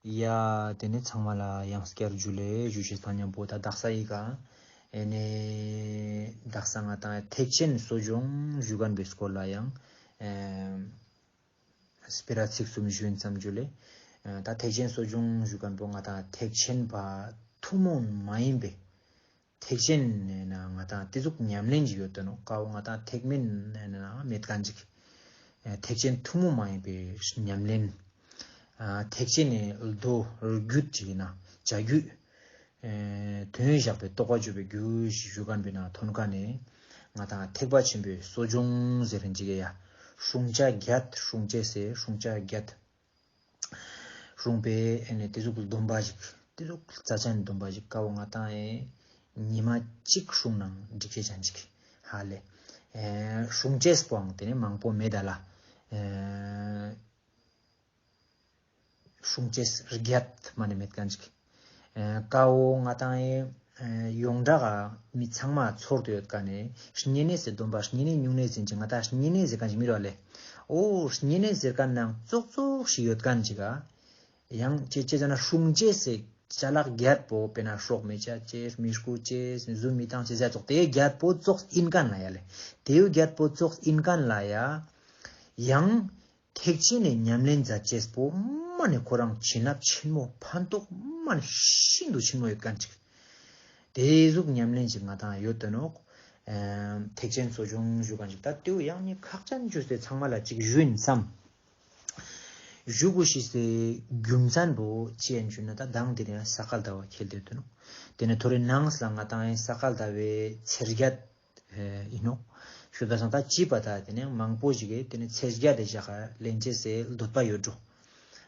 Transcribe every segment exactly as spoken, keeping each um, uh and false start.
ཡ། དེ་ནས་ཚང་མ་ལ་ཡང་བསྐྱར་ཇུ་ལེ་ཞུ་ཞེས་ཐང་མཉམ་པོ་ད་དག་ས་ཡི་ག་ཨེ་ནས་དག་ས་ང་དང་ཐེག་ཆེན་གསོ་སྦྱོང་ཞུ་མཁན་པའི་སྐོར་ལ་ཡང་ཨེ་སྤེ་ར་ཚིག་གསུམ་ཞུ་ཡིན་བསམ་ཇུ་ལེ། ཨེ་ད་ཐེག་ཆེན་གསོ་སྦྱོང་ཞུ་མཁན་པོ་ང་དང་ཐེག་ཆེན་པ་ཐུན་མོང་མ་ཡིན་པའི་ཐེག་ཆེན་ནས་ན་ང་དང་དེ་ཟུག་ཉམས་ལེན་ཅིག་ཡོད་དོ་ནོ་ཀའོ་ང་དང་ཐེག་དམན་ནས་ན་མེད་མཁན་ཅིག་ཨེ་ཐེག་ཆེན་ཐུན་མོང་མ་ཡིན་པའི་ཉམས་ལེན། ཨ་ཐེག་ཆེན་ནས་མདོ་རྒྱུད་ཅིག་ཡིན་ན་བྱ་རྒྱུད། ཨེ་དོན་བཞག་པའི་རྟོགས་པ་བརྗོད་པའི་རྒྱུད་ཞུ་མཁན་པའི་ནང་ཐོན་ཁ་ནས་ང་དང་ཐེག་པ་ཆེན་པོའི་གསོ་སྦྱོང་ཟེར་མཁན་ཅིག་ཡ། སྲུང་བྱ་བརྒྱད། སྲུང་བྱེད་ཟེར་སྲུང་བྱ་བརྒྱད། སྲུང་པའི་ཨེ་ནས་དེ་ཟུག་སྡོམ་པ་ཞིག་དེ་ཟུག་རྩ་ཆེན་སྡོམ་པ་ཞིག་ཀའོ་ང་དང་ཨེ་ཉི་མ་གཅིག་སྲུང་ནང་འགྲིག་ཤེས་ཅན་ཅིག་ཧ་ལེ། ཨེ་སྲུང་བྱེད་པོའང་དེ་ནས་མང་པོ་མེད་ད་ལ། ཨེ་སྲུང་བྱེད་བརྒྱད་མ་ནས་མེད་མཁན་ཅིག་ཨེ་ཀའོ་ང་དང་ཨེ་ཡོངས་གྲགས་མི་ཚང་མ་ཚོར་དུ་ཡོད་མཁན་ནས་བསྙེན་གནས་ཟེར་སྡོམ་པ་བསྙེན་གནས་སྨྱུང་གནས་ཟེར་གྱི་ང་དང་བསྙེན་གནས་ཟེར་མཁན་ཞིག་མི་རོ་ལེ། ཨོ་བསྙེན་གནས་ཟེར་མཁན་ནང་ཙོག་ཙོག་ཞིག་ཡོད་མཁན་ཅིག་ག་ཡང་ཅེ་ཅེ་ཙ་ན་སྲུང་བྱེད་ཟེར་ཅ་ལག་བརྒྱད་པོ་དཔེར་ན་སྲོག་མི་བཅད་ཅེས་མི་རྐུ་ཅེས་གཟུ་མི་བཏང་ཅེས་ཟེར་ཙོག་དེ་བརྒྱད་པོ་ཙོག་ཡིན་མཁན་ལ་ཡ་ལེ། དེ་བརྒྱད་པོ་ཙོག་ཡིན་མཁན་ལ་ཡ། ཡང་ཐེག་ཆེན་ནས་ཉམས་ལེན་མཛད་ཅེས་པོ་མ་ནས་ཁོ་རང་བྱིན་རླབས་ཆེན་མོ་ཕན་ཐོགས་མ་ནས་ཤིན་ཏུ་ཆེན་མོ་ཡོད་མཁན་ཅིག་དེ་ཟུག་ཉམས་ལེན་ཅིག་ང་དང་ཡོད་དོ་ནོ། ཨེམ་ཐེག་ཆེན་གསོ་སྦྱོང་ཞུ་མཁན་ཅིག་ད་དེའུ་ཡང་ནི་ཁག་ཅན་ཞུས་ཏེ་ཚང་མ་ལ་ཅིག་ཞུ་ཡིན་བསམ། ཞུ་དགོས་ཤེས་སི་རྒྱུ་མཚན་པོ་ཅི་ཡིན་ཞུ་ན་ད་དང་དེ་རིང་ས་ག་ཟླ་བ་ཁེལ་དེ་དོ་ནོ། དེ་ནས་ཐོ་རེ་ནངས་ལ་ང་དང་ཡིན་ས་ག་ཟླ་བའི་ཚེས་བརྒྱད། ཨེ་ཡིན་ནོ། ཞུ་ད་སང་ད་ཅི་པ་ད་དེ་ནས་མང་པོ་ཞིག་གིས་དེ་ནས་ཚེས་བརྒྱད་དེ་བཞག་ག་ལེན་ཅེས་སེ་འདོད་པ་ཡོད་འགྲོ།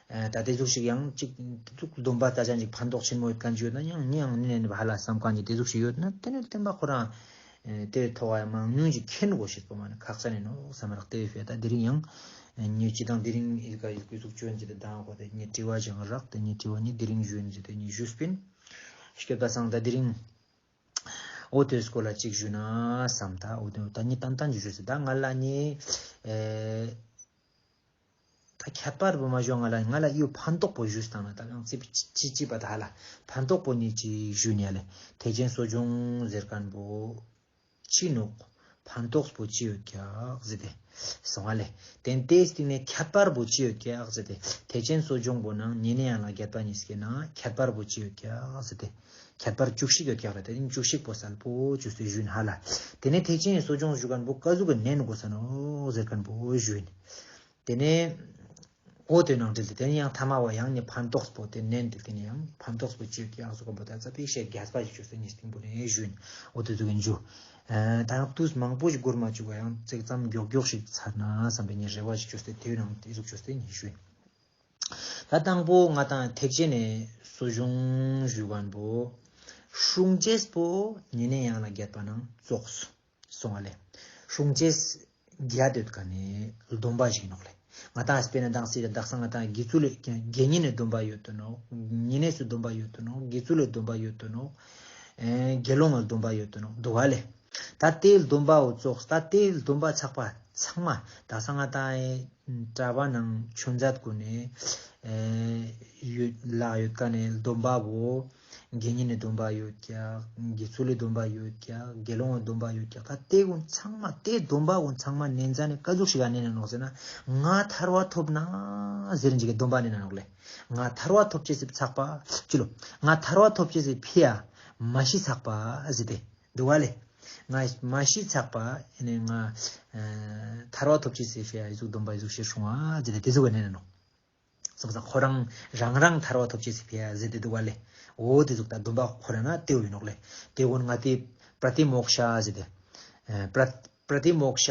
ཨེ་ད་དེ་ཟུག་ཞིག་ཡང་ཅིག་དེ་ཟུག་སྡོམ་པ་ད་ཅང་ཅིག་ཕན་ཐོགས་ཆེན་མོ་ཡོད་མཁན་ཅིག་ཡོད་ན་ཡང་ནི་ཡང་ནི་ནས་ཧ་ལ་བསམ་མཁན་ཅིག་དེ་ཟུག་ཞིག་ཡོད་ན་དེ་ནས་བསྟན་པ་ཁོ་རང་ཨེ་དེ་ཐོག་ཡ་མང་ཉུང་ཅིག་མཁྱེན་དགོས་ཤེས་པོ་མ་ནི་ཁག་ཅན་ཡིན་ནོ་བསམ་རག་དེ་བས་ད་དེ་རིང་ཡང་ཨེ་ཉི་སྤྱི་དང་དེ་རིང་ཨི་ཀ་ཨི་ཀ་ཟུག་ཅོན་ཅིག་དེ་དང་གོ་དེ་ཉི་དྲི་བ་ཅང་རག་དེ་ཉི་དྲི་བ་ཉི་དེ་རིང་ཞུ་ཡིན་ཅིག་དེ་ཉི་ཞུ་སྤིན་སྐྱོད་པ་སང་ད་དེ་རིང་། འོ་དེ་སྐོར་ལ་གཅིག་ཞུ་ན་བསམ་ད་འོ་དེ་ད་ནི་ཏན་ཏན་ཞུ་ཞུ་ཟེར་ད་ང་ལ་ནི་ཨེ་ད་ཁྱད་པར་བུ་མ་ཞོ་ང་ལ་ང་ལ་ཡོད་ཕན་ཐོགས་པོ་ཞུས་བཏང་ན་ད་གང་ཚིག་ཅི་ཅི་པ་ད་ཧ་ལ་ཕན་ཐོགས་པོ་ནི་ཅི་ཞུ་ཉ་ལེ་ཐེག་ཆེན་གསོ་སྦྱོང་ཟེར་མཁན་པོ་ཅི་ནོག་ཕན་ཐོགས་པོ་ཅི་ཡོད་ཀྱག་ཟེར་ཏེ་སོང་ང་ལེ་དེན་དེའི་སྟེང་ནས་ཁྱད་པར་པོ་ཅི་ཡོད་ཀྱག་ཟེར་ཏེ་ཐེག་ཆེན་གསོ་སྦྱོང་པོ་ནང་ཉེ་གནས་ཡན་ལག་བརྒྱད་པ་གཉིས་ཀྱི་ནང་ཁྱད་པར་པོ་ཅི་ཡོད་ཀྱག་ཟེར་ཏེ། ཁྱད་པར་བཅུ་གཅིག་ཡོད་ཀྱག་རེད་དེ་ནི་བཅུ་གཅིག་པོ་གསལ་པོ་བཅུ་སྟེ་ཞུས་ཧ་ལ། དེ་ནས་ཐེག་ཆེན་གསོ་སྦྱོང་ཞུ་མཁན་པོ་ཀ་ཟུག་གི་ནན་དགོས་ས་ནོ་ཟེར་མཁན་པོ་ཞུས། དེ་ནས་འོ་དེ་ནང་འབྲེལ་ཏེ་དེ་ནས་ཡང་ཐ་མ་བ་ཡང་ནི་ཕན་ཐོགས་པོ་དེ་ནན་དེ་དེ་ནས་ཡང་ཕན་ཐོགས་པོ་བཅུ་ཡོད་ཀྱག་ཟུག་གམ་པོ་ད་ཙ་པིག་ཤེས་རྒྱས་པ་ཞིག་བཅུ་སྟེ་གཉིས་སྟེང་པོ་ནས་ཞུས། འོ་དེ་ཟུག་གི་འཇུ། ད་ཡང་དུས་མང་པོ་ཞིག་འགོར་མ་བཅུག་པ་ཡང་ཙིག་ཙམ་མགྱོགས་མགྱོགས་ཤིག་ཚར་ན་བསམ་པའི་ངའི་རེ་བ་ཞིག་བཅུ་སྟེ་དེའི་ནང་དེ་ཟུག་བཅུ་སྟེ་གཉིས་ཞུས། ད་དང་པོ་ང་དང་ཐེག་ཆེན་ནས་གསོ་སྦྱོང་ཞུ་མཁན་པོ། སྲུང་བྱེད་པོ་ཉེ་གནས་ཡན་ལག་བརྒྱད་པ་ནང་ཙོགས་སོང་བ་ལེ། སྲུང་བྱེད་བརྒྱད་ཡོད་ཀ་ནས་སྡོམ་པ་ཞིག་ནོག་ལེ། ང་དང་སྤེར་ན་དང་སྲིད་དག་ས་ང་དང་དགེ་ཚུལ་དགེ་བསྙེན་ནས་སྡོམ་པ་ཡོད་དོ་ནོག་ཉེ་གནས་སུ་སྡོམ་པ་ཡོད་དོ་ནོག་དགེ་ཚུལ་ལས་སྡོམ་པ་ཡོད་དོ་ནོག་ཨེ་དགེ་སློང་ལ་སྡོམ་པ་ཡོད་དོ་ནོག་འདུག་བ་ལེ། ད་ལྟའི་སྡོམ་པའོ་ཙོགས་ད་ལྟའི་སྡོམ་པ་ཚགས་པ་ཚང་མ་ད་ས་ང་དང་ཨེ་གྲྭ་པ་ནང་ཆུང་མཛད་ཀུན་ནས་ཨེ་ཡོད་ལ་ཡོད་ཀ་ནས་སྡོམ་པ་བོ་དགེ་བསྙེན་ནས་སྡོམ་པ་ཡོད་ཀྱག་དགེ་ཚུལ་ལས་སྡོམ་པ་ཡོད་ཀྱག་དགེ་སློང་ལས་སྡོམ་པ་ཡོད་ཀྱག་ད་ལྟའི་ཀུན་ཚང་མ་ལྟའི་སྡོམ་པ་ཀུན་ཚང་མ་ནན་ཙ་ནས་ཀ་ཟུག་ཞིག་ག་ནན་ན་ནོག་ཟེར་ན་ང་ཐར་བ་ཐོབ་ན་ཟེར་འཇིག་གི་སྡོམ་པ་ནན་ན་ནོག་ལེ། ང་ཐར་བ་ཐོབ་ཅེས་སི་ཚགས་པ་ཅི་ལོ། ང་ཐར་བ་ཐོབ་ཅེས་སི་ཕི་ཡ་མ་ཤི་ཚགས་པ་ཟེར་ཏེ། འདུག་བ་ལེ། ང་མ་ཤི་ཚགས་པ་ཨེ་ནས་ང་ཨ་ཐར་བ་ཐོབ་ཅེས་སི་ཕི་ཡ་ཨི་ཟུག་སྡོམ་པ་ཨི་ཟུག་ཤེར་སྲུང་བ་ཟེར་ཏེ་དེ་ཟུག་ག་ནན་ན་ནོག་སོང་ཙང་ཁོ་རང་རང་རང་ཐར་བ་ཐོབ་ཅེས་སི་ཕི་ཡ་ཟེར་ཏེ་འདུག་བ་ལེ། འོ་དེ་ཟུག་ད་སྡོམ་པ་ཁོ་རང་ན་དེའུ་ཡིན་ནོག་ལེ། དེ་ཀུན་ང་དེ་པྲ་ཏི་མོཀ་ཤ་ཟེར་ཏེ། ཨ་པྲ་པྲ་ཏི་མོཀ་ཤ་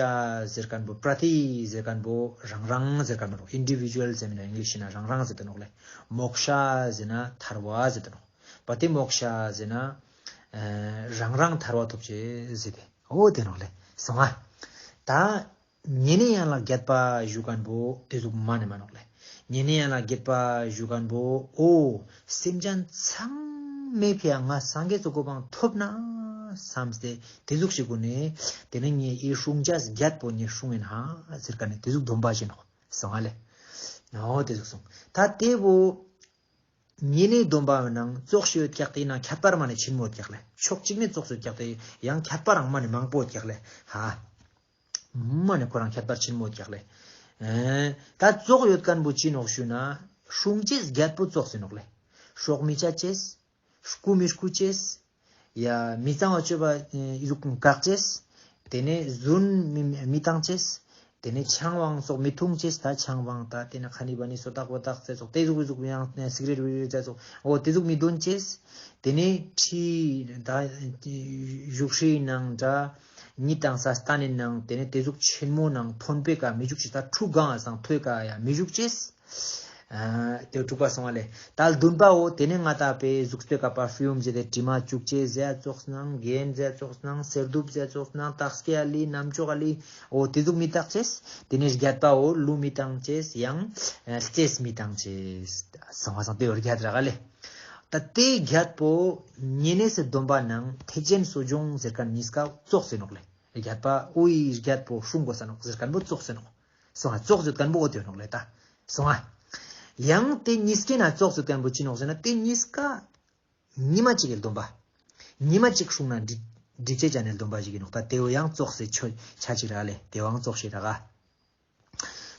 ཟེར་མཁན་པོ་པྲ་ཏི་ཟེར་མཁན་པོ་རང་རང་ཟེར་མཁན་པོ་ཨིན་ཌི་བི་ཇུ་ཨལ་ཟེར་མིན་ན་ཨིང་ལིཤ་ན་རང་རང་ཟེར་ཏེ་ནོག་ལེ། མོཀ་ཤ་ཟེར་ན་ཐར་བ་ཟེར་ཏེ་ནོག་པྲ་ཏི་མོཀ་ཤ་ཟེར་ན་ཨ་རང་རང་ཐར་བ་ཐོབ་ཅེས་ཟེར་ཏེ་འོ་དེ་ནོག་ལེ། སོང་ང་ད། ཉེ་གནས་ཡན་ལག་བརྒྱད་པ་ཞུ་མཁན་པོ་དེ་ཟུག་མ་ནས་མ་ནོག་ལེ། ཉེ་གནས་ཡན་ལག་བརྒྱད་པ་ཞུ་མཁན་པོ་ཨོ་སེམས་ཅན་ཚང་མའི་ཕི་ཡ་ང་སངས་རྒྱས་ཀྱི་གོ་འཕང་ཐོབ་ན་བསམ་སྟེ་དེ་ཟུག་ཞིག་གོ་ནས་དེ་ནས་ངས་ཨི་སྲུང་བྱ་བརྒྱད་པོ་ངས་སྲུང་ཡིན་ཧ་ཟེར་མཁན་ནས་དེ་ཟུག་སྡོམ་པ་ཞིག་ནོག་སོང་ང་ལེ། ཨོ་དེ་ཟུག་སོང་ད་དེ་བོ། ཉེ་གནས་སྡོམ་པ་ནང་ཙོགས་ཤིག་ཡོད་ཀྱག་དེའི་ནང་ཁྱད་པར་མ་ནས་ཆེན་མོ་ཡོད་ཀྱག་ལེ། ཕྱོགས་གཅིག་ནས་ཙོགས་ཡོད་ཀྱག་དེ་ཡང་ཁྱད་པར་རང་མ་ནས་མང་པོ་ཡོད་ཀྱག་ལེ། ཧ། མ་ནས་ཁོ་རང་ཁྱད་པར་ཆེན་མོ་ཡོད་ཀྱག་ལེ། ཨེ། ད་ཙོགས་ཡོད་མཁན་པོ་ཅི་ནོག་ཞུ་ན། སྲུང་ཅེས་རྒྱལ་པོ་ཙོགས་ཟེར་ནོག་ལེ། སྲོག་མི་བཅད་ཅེས། རྐུ་མི་རྐུ་ཅེས། ཡ། མི་གཙང་བ་སྤྱོད་པ་ཨེ་ཟུག་བཀག་ཅེས། དེ་ནས་རྫུན་མི་མི་བཏང་ཅེས། དེ་ནས་ཆང་བང་སོགས་མི་འཐུང་ཅེས། ད་ཆང་བང་ད་དེ་ནས་ཁ་ནི་བ་ནི་སོ་ཏག་བོ་ཏག་ཚེ་སོགས་དེ་ཟུག་ཟུག་ཡང་ཨེ་སིག་རེཊ་བི་རེཊ་ཚེ་སོགས་འོ་དེ་ཟུག་མི་འདོན་ཅེས། དེ་ནས་ཁྲི་ད་བཞུགས་ཁྲིའི་ནང་འདྲ་གཉིད་བཏང་ས་སྟན་ནི་ནང་དེ་ནས་དེ་ཟུག་ཆེན་མོ་ནང་ཐོན་པའི་ཀ་མི་བཞུགས་ཅེས། ད་ཁྲུ་གང་སང་ཐོས་ཀ་ཡ་མི་བཞུགས་ཅེས། ཨ། དེ་དྲུག་པ་སོང་བ་ལས། ད་བདུན་པའོ། དེ་ནས་ང་ད་པའི་གཟུགས་པོའི་ཀ་པར་ཕིའུམ་བྱས་ཏེ་དྲི་མ་བཅུག་ཅེས་ཟེར་ཙོགས་སྣང་། རྒན་ཟེར་ཙོགས་སྣང་། གསེར་གདུབ་ཟེར་ཙོགས་སྣང་། སྟག་སྐྱེས་ལི་རྣམ་ཅོག་ལི། འོ་དེ་ཟུག་མི་བཏགས་ཅེས། དེ་ནས་བརྒྱད་པའོ། ལུས་མི་བཏང་ཅེས་ཡང་ཨ་རྩེས་མི་བཏང་ཅེས། སོང་བ་སང་དེ་བར་བརྒྱད་ར་ག་ལས། ད་དེ་བརྒྱད་པོ་ཉེ་གནས་སུ་སྡོམ་པ་ནང་ཐེག་ཆེན་གསོ་སྦྱོང་ཟེར་མཁན་གཉིས་ཀ་ཙོགས་ཟེར་ནོག་ལེ། བརྒྱད་པ་ཨུ་ཡི་བརྒྱད་པོ་སྲུང་དགོས་ས་ནོག་ཟེར་མཁན་པོ་ཙོགས་ཟེར་ནོག་སོང་ང་ཙོགས་ཟེར་མཁན་པོ་འོ་དེ་ནོག་ལེ་ད། སོང་ང་། ཡང་དེ་གཉིས་ཀའི་ན་ཙོགས་ཟེར་མཁན་པོ་ཅི་ནོག་ཟེར་ན་དེ་གཉིས་ཀ་ཉི་མ་གཅིག་གི་སྡོམ་པ། ཉི་མ་གཅིག་སྲུང་ན་འགྲིག་འགྲིག་ཅེས་བྱ་ནས་སྡོམ་པ་ཞིག་ཡིན་ནོག་ད་དེ་བོ་ཡང་ཙོགས་ཟེར་ཆོ་ཆ་གཅིག་ར་ལེ། དེ་བོའང་ཙོགས་ཤིག་ར་ག་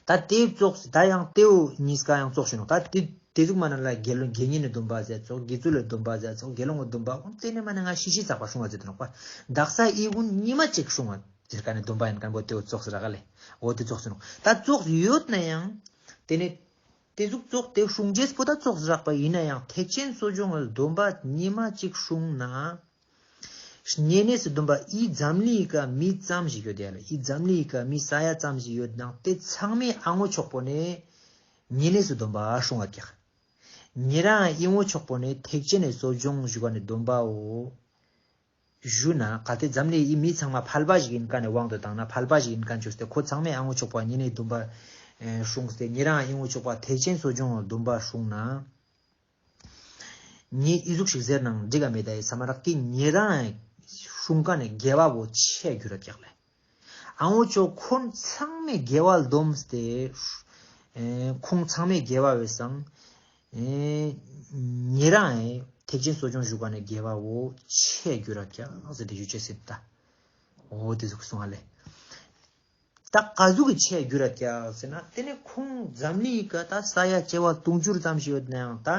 ད་དེ་ཙོགས་ད་ཡང་དེའུ་གཉིས་ཀ་ཡང་ཙོགས་ཤིག་ནོག་ད་དེ་དེ་ཟུག་མ་ན་ལ་དགེ་སློང་དགེ་བསྙེན་ནི་སྡོམ་པ་ཟེར་ཙོགས། དགེ་ཚུལ་ལ་སྡོམ་པ་ཟེར་ཙོགས། དགེ་སློང་གི་སྡོམ་པ་འོ་དེ་ནས་མ་ན་ང་ཤི་ཤི་ཚགས་པ་སྲུང་བ་ཟེར་དུ་ནོག་པ། དག་ས་ཨི་ཀུན་ཉི་མ་གཅིག་སྲུང་བ་ཟེར་ག་ནས་སྡོམ་པ་ཡིན་མཁན་པོ་དེའུ་ཙོགས་ཟེར་ག་ལེ། འོ་དེ་ཙོགས་ཟེར་ནོག་ད་ཙོགས་ཡོད་ན་ཡང་དེ་ནས་དེ་ཟུག་ཙོགས་དེ་སྲུང་རྗེས་པོ་ད་ཙོགས་ཟེར་རག་པ་ཡིན་ན་ཡང་ཐེག་ཆེན་གསོ་སྦྱོང་གི་སྡོམ་པ་ཉི་མ་གཅིག་སྲུང་ན། ཉེ་གནས་སུ་སྡོམ་པ་ཨི་འཛམ་གླིང་གི་ཀ་མི་ཙམ་ཞིག་ཡོད་དེ་ལ། ཨི་འཛམ་གླིང་གི་ཀ་མི་ས་ཡ་ཙམ་ཞིག་ཡོད་ནང་དེ་ཚང་མས་ཨ་ངོ་ཆོག་པོ་ནས་ཉེ་གནས་སུ་སྡོམ་པ་སྲུང་བ་ཀྱག་ཉེ་རང་ཨི་ངོ་ཆོག་པོ་ནས་ཐེག་ཆེན་ནས་གསོ་སྦྱོང་ཞུ་བ་ནས་སྡོམ་པའོ། ཞུ་ན་གལ་ཏེ་འཛམ་གླིང་ཨི་མི་ཚང་མ་ཕལ་པ་ཞིག་ཡིན་མཁན་ནས་དབང་དུ་བཏང་ན་ཕལ་པ་ཞིག་ཡིན་མཁན་བྱོས་ཏེ་ཁོ་ཚང་མས་ཨ་ངོ་ཆོག་པོ་ཉེ་གནས་སྡོམ་པ་སྲུང་སྟེ་ཉེ་རང་ཨི་ངོ་ཆོག་པ་ཐེག་ཆེན་གསོ་སྦྱོང་སྡོམ་པ་སྲུང་ན། ཉེ་ཨི་ཟུག་ཞིག་ཟེར་ནང་འགྲིག་ག་མེད་ད་ཡི་ས་མ་རག་གི་ཉེ་རང་སྲུང་ཀ་ནས་དགེ་བ་བོ་ཆེ་རྒྱུ་ར་ཀྱག་ལེ། ཨ་ངོ་ཅོ་ཁོང་ཚང་མས་དགེ་བ་སྡོམ་སྟེ། ཨེ་ཁོང་ཚང་མས་དགེ་བ་བས་སང་། ཨེ་ཉེ་རང་ཨེ་ཐེག་ཆེན་གསོ་སྦྱོང་ཞུ་ཀ་ནས་དགེ་བ་བོ་ཆེ་རྒྱུ་ར་ཀྱག་ཟེར་ཏེ་ཞུ་ཆེ་ཟེར་ད། འོ་དེ་ཟུག་སོང་ཨ་ལེ། ད་ག་ཟུག་གི་ཆེ་རྒྱུ་ར་ཀྱག་ཟེར་ན་དེ་ནས་ཁོང་འཛམ་གླིང་གི་ད་ས་ཡ་བྱེ་བ་དུང་ཕྱུར་ཙམ་ཞིག་ཡོད་ན་ཡང་ད།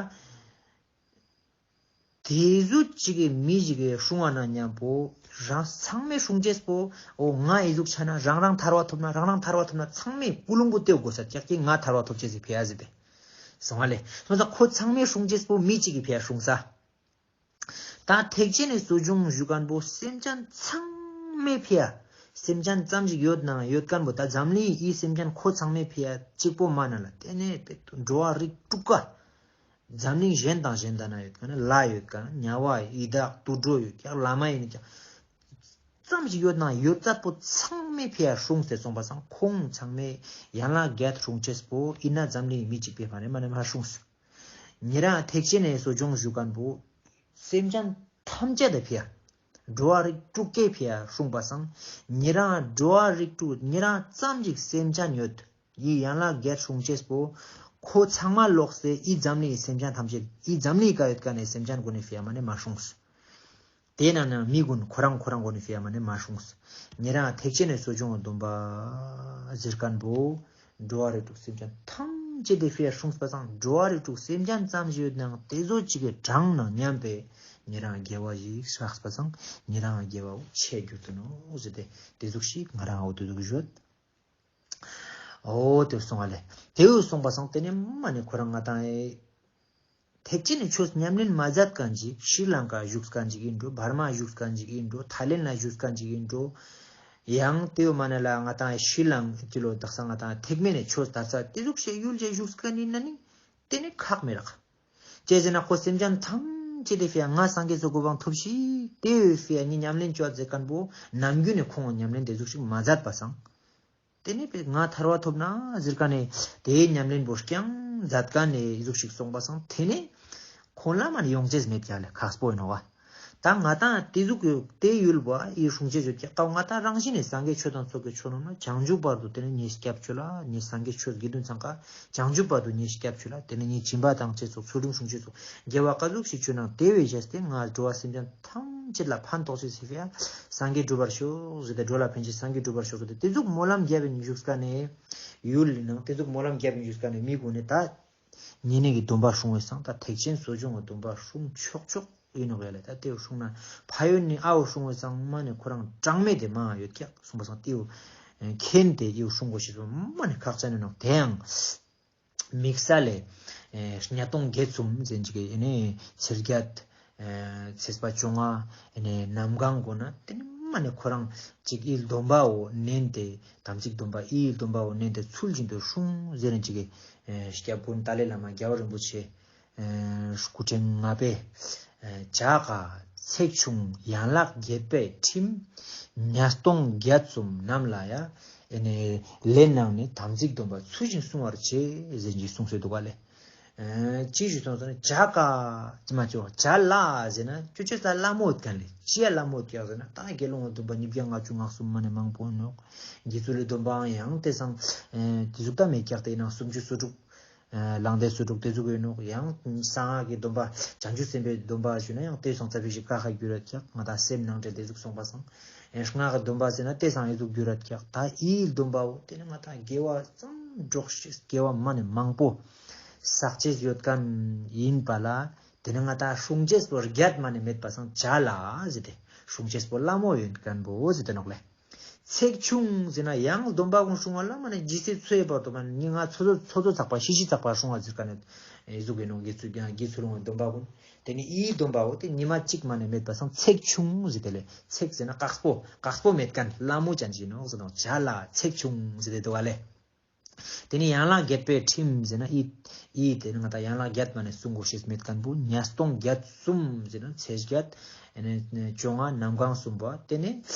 དེ་ཟུག་ཅིག་གི་མི་ཞིག་གི་སྲུང་བ་ན་མཉམ་པོ་རང་ཚང་མས་སྲུང་ཅེས་པོ་འོ་ང་ཨི་ཟུག་ཆ་ན་རང་རང་ཐར་བ་ཐོབ་ན་རང་རང་ཐར་བ་ཐོབ་ན་ཚང་མས་ཀུ་ལུང་པོ་ཏེའུ་དགོས་ས་ཀྱག་གི་ང་ཐར་བ་ཐོབ་ཅེས་ཟིག་ཕེ་ཡ་ཟིག་པས། སོང་བ་ལེ། སོང་ཙང་ཁོ་ཚང་མས་སྲུང་ཅེས་པོ་མི་གཅིག་གི་ཕེ་ཡ་སྲུང་ས། ད་ཐེག་ཆེན་ནས་གསོ་སྦྱོང་ཞུ་མཁན་པོ་སེམས་ཅན་ཚང་མའི་ཕི་ཡ། སེམས་ཅན་ཙམ་ཞིག་ཡོད་ནའང་ཡོད་མཁན་པོ་ད་འཛམ་གླིང་ཨི་སེམས་ཅན་ཁོ་ཚང་མའི་ཕི་ཡ་གཅིག་པོ་མ་ན་ལ་དེ་ནས་དཔེ་འགྲོ་བ་རིགས་དྲུག་ཀ། འཛམ་གླིང་གཞན་དང་གཞན་དག་ན་ཡོད་མཁན་ལྷ་ཡོད་མཁན་དམྱལ་བ་ཡི་དྭགས་དུད་འགྲོ་ཡོད་ཀྱང་ལྷ་མ་ཡིན་ཀྱང་། ཙམ་ཞིག་ཡོད་ན་ཡོད་ཚད་པོ་ཚང་མའི་ཕི་ཡ་སྲུང་སྟེ་སོང་པ་སང་ཁོང་ཚང་མས་ཡན་ལག་བརྒྱད་སྲུང་ཅེས་པོ་ཨི་ན་འཛམ་གླིང་མི་གཅིག་པའི་ཕ་ནས་མ་ནས་མ་སྲུང་སོ། ཉེ་རང་ཐེག་ཆེན་ནས་གསོ་སྦྱོང་ཞུ་མཁན་པོ། སེམས་ཅན་ཐམས་ཅད་དུ་ཕི་ཡ། འགྲོ་བ་རིགས་དྲུག་ཀའི་ཕི་ཡ་སྲུང་པ་སང་། ཉེ་རང་འགྲོ་བ་རིགས་དྲུག་ཉེ་རང་ཙམ་ཞིག་སེམས་ཅན་ཡོད། ཡི་ཡན་ལག་བརྒྱད་སྲུང་ཅེས་པོ། ཁོ་ཚང་མ་ལོག་སྟེ་ཨི་འཛམ་གླིང་སེམས་ཅན་ཐམས་ཅད་ཨི་འཛམ་གླིང་ཀ་ཡོད་ཀ་ནས་སེམས་ཅན་ཀུན་ནས་ཕི་ཡ་མ་ནས་མ་སྲུང་སོ། དེ་ན་ན་མི་ཀུན་ཁོ་རང་ཁོ་རང་ཀུན་ནས་ཕི་ཡ་མ་ནས་མ་སྲུང་སོ། ཉེ་རང་ཐེག་ཆེན་ནས་གསོ་སྦྱོང་སྡོམ་པ་ཟེར་མཁན་པོ། འགྲོ་བ་རིགས་དྲུག་སེམས་ཅན་ཐམས་ཅད་དེ་ཕི་ཡ་སྲུང་པ་སང་འགྲོ་བ་རིགས་དྲུག་སེམས་ཅན་ཙམ་ཞིག་ཡོད་ནའང་དེ་ཚོ་གཅིག་གི་གྲངས་ནང་མཉམ་པའི་ཉེ་རང་དགེ་བ་ཞིག་བསགས་པ་སང་ཉེ་རང་དགེ་བ་བོ་ཆེ་རྒྱུ་དུ་ནོ་ཟེར་ཏེ་དེ་ཟུག་ཞིག་ང་རང་འོ་དེ་ཟུག་ཞུ། འོ་དེ་སོང་བ་ལེ། དེ་འོ་སོང་པ་སང་དེ་ནས་མ་ནས་ཁོ་རང་ང་དང་ཨེ། ཐེག་ཆེན་ནས་ཆོས་ཉམས་ལེན་མ་མཛད་མཁན་ཅིག་ཤྲི་ལང་ཀ་བཞུགས་མཁན་ཅིག་ཡིན་འགྲོ། འབར་མ་བཞུགས་མཁན་ཅིག་ཡིན་འགྲོ། ཐའི་ལེན་ལ་བཞུགས་མཁན་ཅིག་ཡིན་འགྲོ། ཡང་དེའུ་མ་ན་ལ་ང་དང་ཤྲི་ལང་ཀ་ལོ་དག་ས་ང་དང་ཐེག་དམན་ནས་ཆོས་དར་ས་དེ་ཟུག་ཤེས་ཡུལ་ཅེ་བཞུགས་མཁན་ཡིན་ན་ནི་དེ་ནི་ཁག་མི་རག་ཅེ་ཟེར་ན་ཁོ་སེམས་ཅན་ཐམས་ཅད་དེ་ཕི་ཡ་ང་སངས་རྒྱས་སུ་གོ་འཕང་ཐོབ་ཤིག་དེ་ཕི་ཡ་ནི་ཉམས་ལེན་བཅོ་ཟེར་མཁན་པོ་ནམ་རྒྱུན་ནས་ཁོང་ཉམས་ལེན་དེ་ཟུག་ཤིག་མ་མཛད་པ་སང་། དེ་ནས་པའི་ང་ཐར་བ་ཐོབ་ན་ཟེར་མཁན་ནས་དེའི་ཉམས་ལེན་པོ་རྐྱང་མཛད་མཁན་ནས་ཟུག་ཤིག་སོང་པ་སང་དེ་ནས་ཁོང་ལ་མ་ནི་ཡོང་ཅེས་མེད་ཀྱག་ལེ་ཁག་པོ་ཡིན་ནོ་བ། ད་ང་ཏང་དེ་ཟུག་གི་དེ་ཡུལ་བ་ཡི་སྲུང་བྱེད་ཡོད་ཀྱག་ད་ང་ཏང་རང་བཞིན་ནས་སངས་རྒྱས་ཆོས་དང་ཚོགས་ཀྱི་མཆོག་རྣམས་ལ་བྱང་ཆུབ་བར་དུ་དེ་ནི་ཉེས་སྐྱབས་བཅོལ་ལ། ཉེས་སངས་རྒྱས་ཆོས་དགེ་འདུན་ཚང་ཀ་བྱང་ཆུབ་བར་དུ་ཉེས་སྐྱབས་བཅོལ་ལ། དེ་ནི་ཉེས་སྦྱིན་པ་དང་བཅས་སོགས་ཚུལ་ཁྲིམས་སྲུང་བྱེད་སོགས་དགེ་བ་ཀ་ཟུག་ཞིག་བཅོས་ན་དེ་བས་བྱས་ཏེ་ང་འགྲོ་བ་སེམས་ཅན་ཐམས་ཅད་ལ་ཕན་ཐོགས་ཤིག་ཟེར་བས། སངས་རྒྱས་འགྲུབ་པར་ཤོག་ཟེར་ཏེ། འགྲོ་ལ་ཕན་ཕྱིར་སངས་རྒྱས་འགྲུབ་པར་ཤོག་ཟེར་ཏེ། དེ་ཟུག་སྨོན་ལམ་རྒྱབ་པའི་བཞུགས་ཀ་ནས་ཡུལ་ནང་དེ་ཟུག་སྨོན་ལམ་རྒྱབ་པའི་བཞུགས་ཀ་ནས་མི་གུན་ནི་ད་ཉེ་གནས་ཀྱི་སྡོམ་པ་སྲུང་བའི་སང་ད་ཐེག་ཆེན་གསོ་སྦྱོང་གི་སྡོམ་པ་སྲུང་ཆོག་ཆོག་ཡིན་ནོག་ཡ་ལེ། ད་དེའུ་སྲུང་ན་ཕ་ཡུལ་ནི་ཨའུ་སྲུང་བའི་སང་མ་ནི་ཁོ་རང་གྲངས་མེད་དེ་མང་ཡོད་ཀྱག་གསུངས་པ་སང་དེའུ་མཁྱེན་ཏེ་དེའུ་སྲུང་དགོས་ཤེས་སོ་མ་ནི་ཁག་ཅན་ཡིན་ནོག་དེ་ཡང་དམིགས་བསལ་ལས་ཉ་སྟོང་བརྒྱད་གསུམ་ཟེར་གྱི་ནི་ཚེས་བརྒྱད་ཚེས་པ་བཅོ་ལྔ་ནི་གནམ་གང་དགོས་ན་དེ་ནི་མ་ནི་ཁོ་རང་ཅིག་ཨི་སྡོམ་པའོ་ནན་ཏེ་དམ་ཚིག་སྡོམ་པ་ཨི་སྡོམ་པའོ་ནན་ཏེ་ཚུལ་བཞིན་དུ་སྲུང་ཟེར་ནས་ཅིག་གི་སྐྱབས་མགོན་ཏཱ་ལའི་བླ་མ་རྒྱལ་བ་རིན་པོ་ཆེ་སྐུ་ཕྲེང་ལྔ་པས། བྱ་དཀའ་ཚེགས་ཆུང་ཡན་ལག་བརྒྱད་པའི་ཁྲིམས། ཉ་སྟོང་བརྒྱད་གསུམ་རྣམས་ལ་ཡ། ཨེ་ནས་ལན་གནང་ནས་དམ་ཚིག་སྡོམ་པ་ཚུལ་བཞིན་བསྲུང་བར་བྱེད་ཟེར་གྱི་གསུངས་སྲོལ་འདུག་ག་ལེ། ཅི་ཞིག་སོང་ཟེར་ན་བྱ་དཀའ་ཅི་མ་བྱོ་བྱ་སླ་ཟེར་ན་ཅོ་ཅོ་ས་སླ་མོ་ཡོད་མཁན་ལེ། ཅི་ཡ་སླ་མོ་ཡོད་ཀྱག་ཟེར་ན་ད་དགེ་སློང་སྡོམ་པ་ཉིས་བརྒྱ་ལྔ་བཅུ་ང་གསུམ་མ་ནས་མང་པོ་ནོག་དགེ་ཚུལ་ལས་སྡོམ་པའང་ཡང་དེ་སང་དེ་ཟུག་ད་མེད་ཀྱག་དེ་ཡིན་ན་སུམ་ཅུ་སོ་དྲུག་ལང་དེ་སོ་དྲུག་དེ་ཚོ་གི་ནོག་ཡང་གསང་སྔགས་ཀྱི་སྡོམ་པ་བྱང་ཆུབ་སེམས་དཔའི་སྡོམ་པ་ཞུ་ན་ཡང་དེ་སོང་ཙ་ཕི་ཞིག་ཀ་ཁ་གྱུར་ར་ཀྱག་ང་ད་སེམས་ནང་དྲན་དེ་ཟུག་སོང་པ་སང་ཨེ་སྔགས་ཀྱི་སྡོམ་པ་ཟེར་ན་དེ་སང་ཨེ་ཟུག་གྱུར་ར་ཀྱག་ད་ཨི་སྡོམ་པའོ་དེ་ནི་ང་ད་དགེ་བ་ཙམ་སྒྲོག་ཤེས་དགེ་བ་མ་ནི་མང་པོ་བསགས་ཅེས་ཡོད་མཁན་ཡིན་པ་ལ་དེ་ནི་ང་ད་སྲུང་ཅེས་པོ་བརྒྱད་མ་ནི་མེད་པ་སང་བྱ་སླ་ཟེར་ཏེ་སྲུང་ཅེས་པོ་སླ་མོ་ཡོད་མཁན་པོ་ཟེར་ཏེ་ནོག་ལེ། ཚེགས་ཆུང་ཟེར་ན་ཡང་སྡོམ་པ་ཀུན་སྲུང་བ་ལ་མ་ནི་ཇི་སྲིད་འཚོའི་བར་དུ་མ་ནི་ཉི་ང་ཚོ་ཚོ་ཚོ་ཚོ་ཚགས་པ་ཤི་ཤི་ཚགས་པ་སྲུང་བ་ཟེར་ཀ་ནི་ཨེ་ཟུག་གི་ནོ་དགེ་ཚུལ་ཀྱང་དགེ་ཚུལ་སློང་བའི་སྡོམ་པ་ཀུན་དེ་ནི་ཨི་སྡོམ་པའོ་དེ་ཉི་མ་གཅིག་མ་ནི་མེད་པ་སང་ཚེགས་ཆུང་ཟེར་དེ་ལེ། ཚེགས་ཟེར་ན་དཀགས་པོ་དཀགས་པོ་མེད་མཁན་སླ་མོ་ཅན་ཅིག་ནོ་ཟེར་ནོ་བྱ་སླ་ཚེགས་ཆུང་ཟེར་དེ་འདུག་ག་ལེ། དེ་ནི་ཡན་ལག་བརྒྱད་པའི་ཁྲིམས་ཟེར་ན་ཨི་ཨི་དེ་ནི་ང་ད་ཡན་ལག་བརྒྱད་མ་ནས་གསུང་དགོས་ཤེས་མེད་མཁན་པོ་ཉ་སྟོང་བརྒྱད་གསུམ་ཟེར་ན་ཚེས་བརྒྱད་ཨེ་ནས་བཅོ་ལྔ་གནམ་གང་གསུམ་པ་དེ་ནི་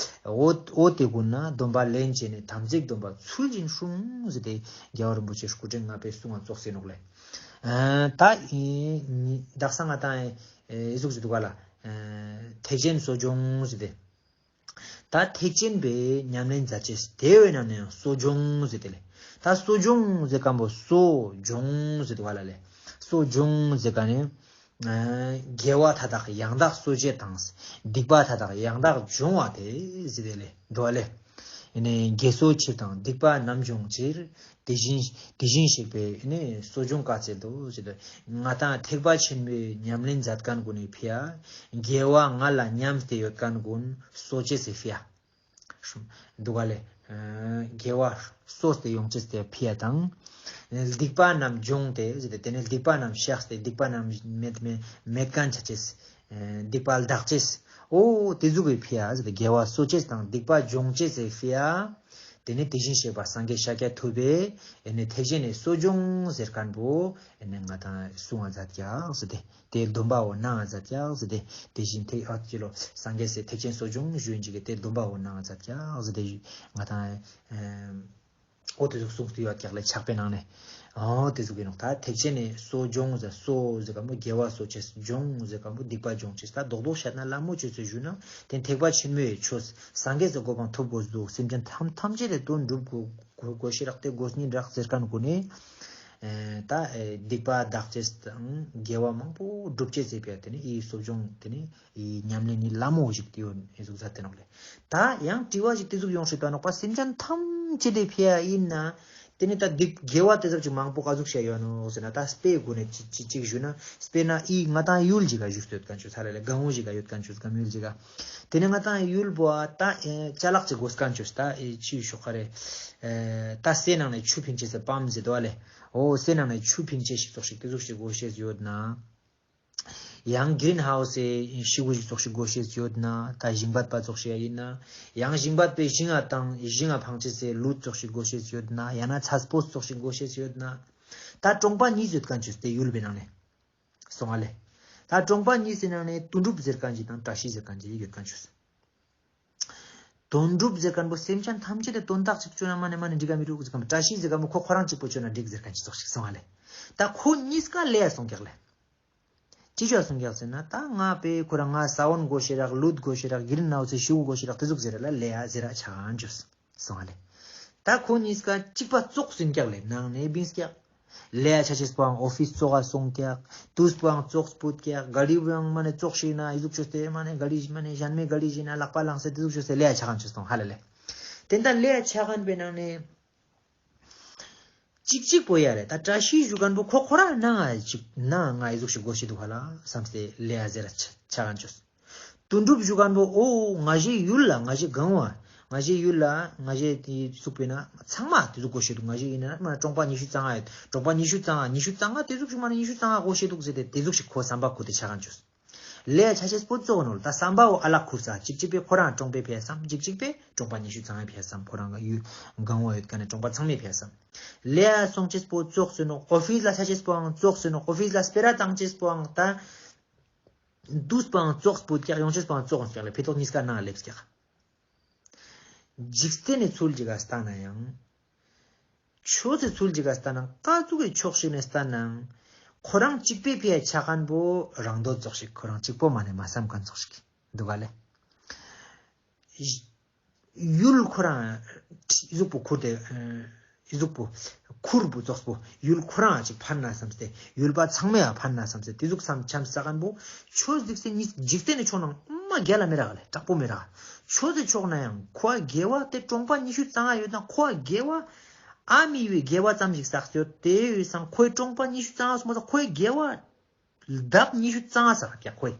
འོ་འོ་དེ་ཀུན་ན་སྡོམ་པ་ལེན་བྱས་ནས་དམ་ཚིག་སྡོམ་པ་ཚུལ་བཞིན་སྲུང་ཟེར་ཏེ་རྒྱལ་བ་རིན་པོ་ཆེ་སྐུ་ཕྲེང་ལྔ་པའི་གསུང་བ་ཙོགས་ཟེར་ནོག་ལེ། ད་ཨི་དག་ས་ང་ད་ཨི་ཟུག་ཟེར་འདུག་ག་ལ། ཐེག་ཆེན་གསོ་སྦྱོང་ཟེར་ཏེ། ད་ཐེག་ཆེན་པའི་ཉམས་ལེན་མཛད་ཅེས་དེ་བས་ན་ནི་ཡང་གསོ་སྦྱོང་ཟེར་ཏེ་ལེ། ད་གསོ་སྦྱོང་ཟེར་མཁན་པོ་གསོ་སྦྱོང་ཟེར་དུ་བ་ལ་ལེ། གསོ་སྦྱོང་ཟེར་མཁན་ནི་དགེ་བ་མཐའ་དག་ཡང་དག་གསོ་བྱེད་དང་། སྡིག་པ་མཐའ་དག་ཡང་དག་སྦྱོང་བ་དེ་ཟེར་ཏེ་ལེ་འདུག་བ་ལེ། ཨེ་ནས་དགེ་གསོ་ཕྱིར་དང་སྡིག་པ་རྣམས་སྦྱོང་ཕྱིར། དེ་བཞིན་དེ་བཞིན་གཤེགས་པའི་ནི་གསོ་སྦྱོང་བཀའ་སྩལ་དུ་ཟེར་ཏེ། ང་དང་ཐེག་པ་ཆེན་པོའི་ཉམས་ལེན་མཛད་མཁན་ཀུན་ནི་ཕི་ཡ། དགེ་བ་ང་ལ་ཉམས་ཏེ་ཡོད་མཁན་ཀུན་གསོ་ཅེས་སི་ཕི་ཡ། འདུག་ག་ལེ། དགེ་བ་གསོ་སྟེ་ཡོང་ཅེས་སི་ཕི་ཡ་དང་། སྡིག་པ་རྣམས་སྦྱོང་སྟེ་ཟེར་ཏེ་དེ་ནི་སྡིག་པ་རྣམས་བཤགས་ཏེ་སྡིག་པ་རྣམས་མེད་མེད་མེད་མཁན་ཆ་ཅེས། སྡིག་པ་ལྡག་ཅེས། ཨོ་དེ་ཟུག་གི་ཕི་ཡ་ཟེར་ཏེ་དགེ་བ་གསོ་ཅེས་དང་སྡིག་པ་སྦྱོང་ཅེས་སི་ཕི་ཡ། དེ་ནས་དེ་བཞིན་གཤེགས་པ་སངས་རྒྱས་ཤཱཀྱ་ཐུབ་པས་ཨེ་ནས་ཐེག་ཆེན་ནས་གསོ་སྦྱོང་ཟེར་མཁན་པོ་ཨེ་ནས་ང་དང་གསུང་བ་མཛད་ཀྱག་ཟེར་ཏེ་དེ་སྡོམ་པའོ་གནང་བ་མཛད་ཀྱག་ཟེར་ཏེ་དེ་བཞིན་ཐེག་ཨ་ཅི་ལོ་སངས་རྒྱས་སི་ཐེག་ཆེན་གསོ་སྦྱོང་ཞུ་ཡིན་ཅིག་གི་དེ་སྡོམ་པའོ་གནང་བ་མཛད་ཀྱག་ཟེར་ཏེ་ང་དང་ཨོ་དེ་ཟུག་གསུངས་ཏེ་ཡོད་ཀྱག་ལེ་ཕྱག་དཔེ་ནང་ནས་ཨོ་དེ་ཟུག་གི་ནོག་ད་ཐེག་ཆེན་ནས་གསོ་སྦྱོང་ཟེར་གསོ་ཟེར་མཁན་པོ་དགེ་བ་གསོ་ཅེས་སྦྱོང་ཟེར་མཁན་པོ་སྡིག་པ་སྦྱོང་ཅེས་ད་རྡོག་རྡོག་བཤད་ན་སླ་མོ་ཅོས་ཚོད་ཞུ་ན་དེ་ཐེག་པ་ཆེན་མོའི་ཆོས་སངས་རྒྱས་སི་གོ་འཕང་ཐོབ་དགོས་འདུག་སེམས་ཅན་ཐམས་ཐམས་ཅད་ལས་དོན་སྒྲུབ་དགོས་དགོས་ཤེས་རག་སྟེ་དགོས་ཉིན་རག་ཟེར་མཁན་ཀུན་ནི། ད་སྡིག་པ་དག་ཅེས་དང་དགེ་བ་མང་པོ་སྒྲུབ་ཅེས་ཟེར་བས་དེ་ནི་ཨི་གསོ་སྦྱོང་དེ་ནི་ཨི་ཉམས་ལེན་ནི་སླ་མོ་ཞིག་དེ་ཡོད་ཨི་ཟུག་ཟ་དེ་ནོག་ལེ། ད་ཡང་དྲི་བ་ཞིག་དེ་ཟུག་ཡོང་སྲིད་པ་ནོག་པ་སེམས་ཅན་ཐམས་ཅད་དེ་ཕི་ཡ་ཡིན་ན། དེ་ནི་ད་སྡིག་དགེ་བ་དེ་ཟབ་ཅིག་མང་པོ་ག་ཟུག་བཤད་ཡོད་ནོ་ཟེར་ན་ད་དཔེ་དགོས་ནས་ཅི་ཅི་ཅིག་ཞུ་ན་དཔེར་ན་ཨི་ང་དང་ཡུལ་ཅིག་ག་བཞུགས་སྡོད་མཁན་ཆོས་ས་རེ་ལ་སྒང་བོ་ཞིག་ག་ཡོད་མཁན་ཆོས་སྒང་ཡུལ་ཅིག་ག་དེ་ནི་ང་དང་ཡུལ་བོ་ད་ཅ་ལག་ཅིག་དགོས་མཁན་ཆོས་ད་ཨི་ཆི་ཤོག་ཁ་རེ་ད་སའི་ནང་ནས་ཆུ་ཕིང་ཅེས་སི་པམ་ཟེར་དོ་ལེ། ཨོ་སའི་ནང་ནས་ཆུ་ཕིང་ཅེས་ཤིག་ཙོགས་ཤིག་དེ་ཟུག་ཤིག་དགོས་ཤེས་ཡོད་ན། ཡང་གི་རིན་ཧའུ་སི་ཤི་གུ་ཞིག་ཙོགས་ཤིག་དགོས་ཤེས་ཡོད་ན། ད་ཞིང་པ་པ་ཙོགས་ཤིག་ཡིན་ན། ཡང་ཞིང་པ་པའི་ཞིང་ང་དང་ཞིང་ང་ཕང་ཅེས་སི་ལུད་ཙོགས་ཤིག་དགོས་ཤེས་ཡོད་ན། ཡང་ན་ཚ་སྤོས་ཙོགས་ཤིག་དགོས་ཤེས་ཡོད་ན། ད་གྲོང་པ་གཉིས་ཡོད་མཁན་ཆོས་དེ་ཡུལ་བའི་ནང་ནས་སོང་ང་ལེ། ད་གྲོང་པ་གཉིས་སི་ནང་ནས་དོན་གྲུབ་ཟེར་མཁན་ཅིག་དང་བཀྲ་ཤིས་ཟེར་མཁན་ཅིག་ཡོད་མཁན་ཆོས། དོན་གྲུབ་ཟེར་མཁན་པོ་སེམས་ཅན་ཐམས་ཅད་དེ་དོན་དག་ཅིག་བཅོས་ན་མ་ནས་མ་ནས་འགྲིག་ག་མི་འགྲིག་ཟེར་མཁན་པོ་བཀྲ་ཤིས་ཟེར་མཁན་པོ་ཁོ་ཁོ་རང་གཅིག་པོ་བཅོས་ན་འགྲིག་ཟེར་མཁན་ཅིག་ཙོགས་ཤིག་སོང་ང་ལེ། ད་ཁོ་གཉིས་ཀ་ལས་སོང་ཀྱག་ལེ། ཅི་བྱས་སོང་ཀྱག་ཟེར་ན། ད་ང་པས་ཁོ་རང་ང་ས་བོན་དགོས་ཤེས་རག་ལུད་དགོས་ཤེས་རག་དགེ་འདུན་ནག་ཚོས་ཞུ་དགོས་ཤེས་རག་དེ་ཟུག་ཟེར་ལ་ལས་ཡ་ཟེར་ར་ཆ་གང་བཅོས་སོང་ཨ་ལེ། ད་ཁོ་གཉིས་ཀ་གཅིག་པ་ཙོག་ཟིན་ཀྱག་ལེ། ནང་ནས་བིངས་ཀྱག་ལས་ཡ་ཆ་ཆེས་པོའང་ཨོ་ཕིས་ཙོག་ག་སོང་ཀྱག་དུས་པོའང་ཙོག་སྤུད་ཀྱག་ག་ལི་བོའང་མ་ནས་ཙོག་ཤིག་ན་ཨི་ཟུག་བཅོས་ཏེ་མ་ནས་ག་ལི་མ་ནས་གཞན་མའི་ག་ལི་ཞིག་ན་ལག་པ་ལངས་སེ་དེ་ཟུག་བཅོས་ཏེ་ལས་ཡ་ཆ་གང་བཅོས་སོང་ཧ་ལ་ལེ། དེ་འདྲ་ལས་ཡ་ཆ་གང་པའི་ནང་ནས། གཅིག་གཅིག་པོ་ཡ་རེད། ད་བཀྲ་ཤིས་ཞུ་མཁན་པོ་ཁོ་ཁོ་རང་ནང་ང་ཅིག་ནང་ང་ཨི་ཟུག་ཞིག་དགོས་ཤེས་འདུག་ག་ལ་བསམ་སྟེ་ལས་ཡ་ཟེར་ཆ་ཆ་གང་བཅོས། དོན་གྲུབ་ཞུ་མཁན་པོ་ཨོ་ང་ཞེ་ཡུལ་ལ་ང་ཞེ་གང་བ་ང་ཞེ་ཡུལ་ལ་ང་ཞེ་དེ་ཚུགས་པས་ན་ཚང་མ་དེ་ཚོ་དགོས་ཤེས་འདུག་ང་ཞེ་ཡིན་ན་མ་གྲོང་པ་ཉི་ཤུ་རྩ་ལྔ་ཡོད། གྲོང་པ་ཉི་ཤུ་རྩ་ལྔ་ཉི་ཤུ་རྩ་ལྔ་དེ་ཚུགས་ཤིག་མ་ན་ཉི་ཤུ་རྩ་ལྔ་དགོས་ཤེས་འདུག་ཟེར་ཏེ་དེ་ཚུགས་ཤིག་ཁོ་བསམ་པ་ཁུར་ཏེ་ཆ་གང་བཅོས། ལས་ཆ་ཆེས་པོ་གཙོ་བོ་ནོར་ད་བསམ་པའོ་ཨ་ལ་ཁུར་ས་གཅིག་གཅིག་པས་ཁོ་རང་གྲོང་པའི་ཕེ་བསམ་གཅིག་གཅིག་པས་གྲོང་པ་ཉི་ཤུ་རྩ་ལྔའི་ཕེ་བསམ་ཁོ་རང་གི་ཡུལ་གང་བོ་ཡོད་ཀ་ནས་གྲོང་པ་ཚང་མའི་ཕེ་བསམ། ལས་སོང་ཆེས་པོ་ཙོག་ཟེར་ནོ་ཨོ་ཕིས་ལ་ཆ་ཆེས་པོའང་ཙོག་ཟེར་ནོ་ཨོ་ཕིས་ལ་སྤེ་ར་བཏང་ཆེས་པོའང་ད། འདུས་པའང་ཙོག་སྤུད་ཀྱག་ཡོང་ཆེས་པོའང་ཙོག་ཀྱག་ལས་ཕེ་ཏོག་གཉིས་ཀ་ནང་སླེབས་ཀྱག་འཇིག་རྟེན་ནས་ཚུལ་གཅིག་ག་ལྟ་ན་ཡང་། ཆོས་སི་ཚུལ་གཅིག་ག་ལྟ་ན་ཀ་ཙུག་གི་ཕྱོགས་ཤིག་ནས་ལྟ་ན། ཁོ་རང་གཅིག་པའི་ཕི་ཡ་ཆ་མཁན་པོ་རང་འདོད་ཙོག་ཞིག་ཁོ་རང་གཅིག་པོ་མ་ནས་མ་བསམ་མཁན་ཙོག་ཞིག་འདུག་ག་ལེ། ཡུལ་ཁོ་རང་གཟུགས་པོ་ཁུར་ཏེ་གཟུགས་པོ་ཁུར་པོ་ཙོག་པོ་ཡུལ་ཁོ་རང་ཅིག་ཕན་ན་བསམ་སྟེ་ཡུལ་པ་ཚང་མས་ཕན་ན་བསམ་སྟེ་དེ་ཟུག་བསམ་འཆམ་ས་མཁན་པོ་ཆོས་གཟིགས་སེ་གཉིས་འཇིག་རྟེན་ནས་ཆོག་ནང་མ་རྒྱལ་ལ་མི་རག་ལེ་དྲག་པོ་མི་རག་ཆོས་སི་ཕྱོགས་ན་ཡང་ཁོ་དགེ་བ་དེ་གྲོང་པ་ཉི་ཤུ་རྩ་ལྔ་ཡོད་ན་ཁོ་དགེ་བ་ཨ་མི་བའི་དགེ་བ་ཙམ་ཞིག་བསགས་ཡོད་དེ་ཡོད་སང་ཁོའི་གྲོང་པ་ཉི་ཤུ་རྩ་ལྔ་སོང་མ་ས་ཁོའི་དགེ་བ་ལྡབ་ཉི་ཤུ་རྩ་ལྔ་བསགས་ཀྱག་ཁོའི།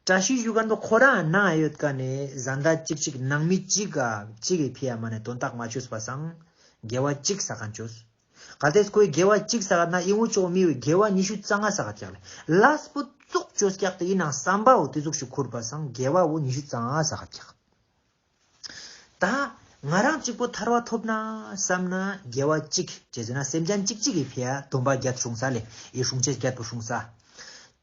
བཀྲ་ཤིས་ཞུ་མཁན་པོ་ཁོ་རང་ནང་ཡོད་ཀ་ནས་བཟའ་ཟླ་གཅིག་གཅིག་ནང་མི་གཅིག་ག་གཅིག་གི་ཕི་ཡ་མ་ནས་དོན་དག་མ་བཅོས་པ་སང་དགེ་བ་གཅིག་བསགས་མཁན་བཅོས། གལ་ཏེ་ཁོའི་དགེ་བ་གཅིག་བསགས་ན་ཨི་འུ་ཅོག་མི་བའི་དགེ་བ་ཉི་ཤུ་རྩ་ལྔ་བསགས་ཀྱག་ལེ། ལས་པོ་ཙོག་བཅོས་ཀྱག་དེ་ཡིན་ནང་བསམ་པའོ་དེ་ཟུག་ཞིག་ཁུར་པ་སང་དགེ་བའོ་ཉི་ཤུ་རྩ་ལྔ་བསགས་ཀྱག་ད་ང་རང་གཅིག་པོ་ཐར་བ་ཐོབ་ན་བསམ་ན་དགེ་བ་གཅིག་བྱས་ཟེར་ན་སེམས་ཅན་གཅིག་གཅིག་གི་ཕི་ཡ་སྡོམ་པ་བརྒྱད་སྲུང་ས་ལེ་ཡི་སྲུང་ཆེས་བརྒྱད་པོ་སྲུང་ས།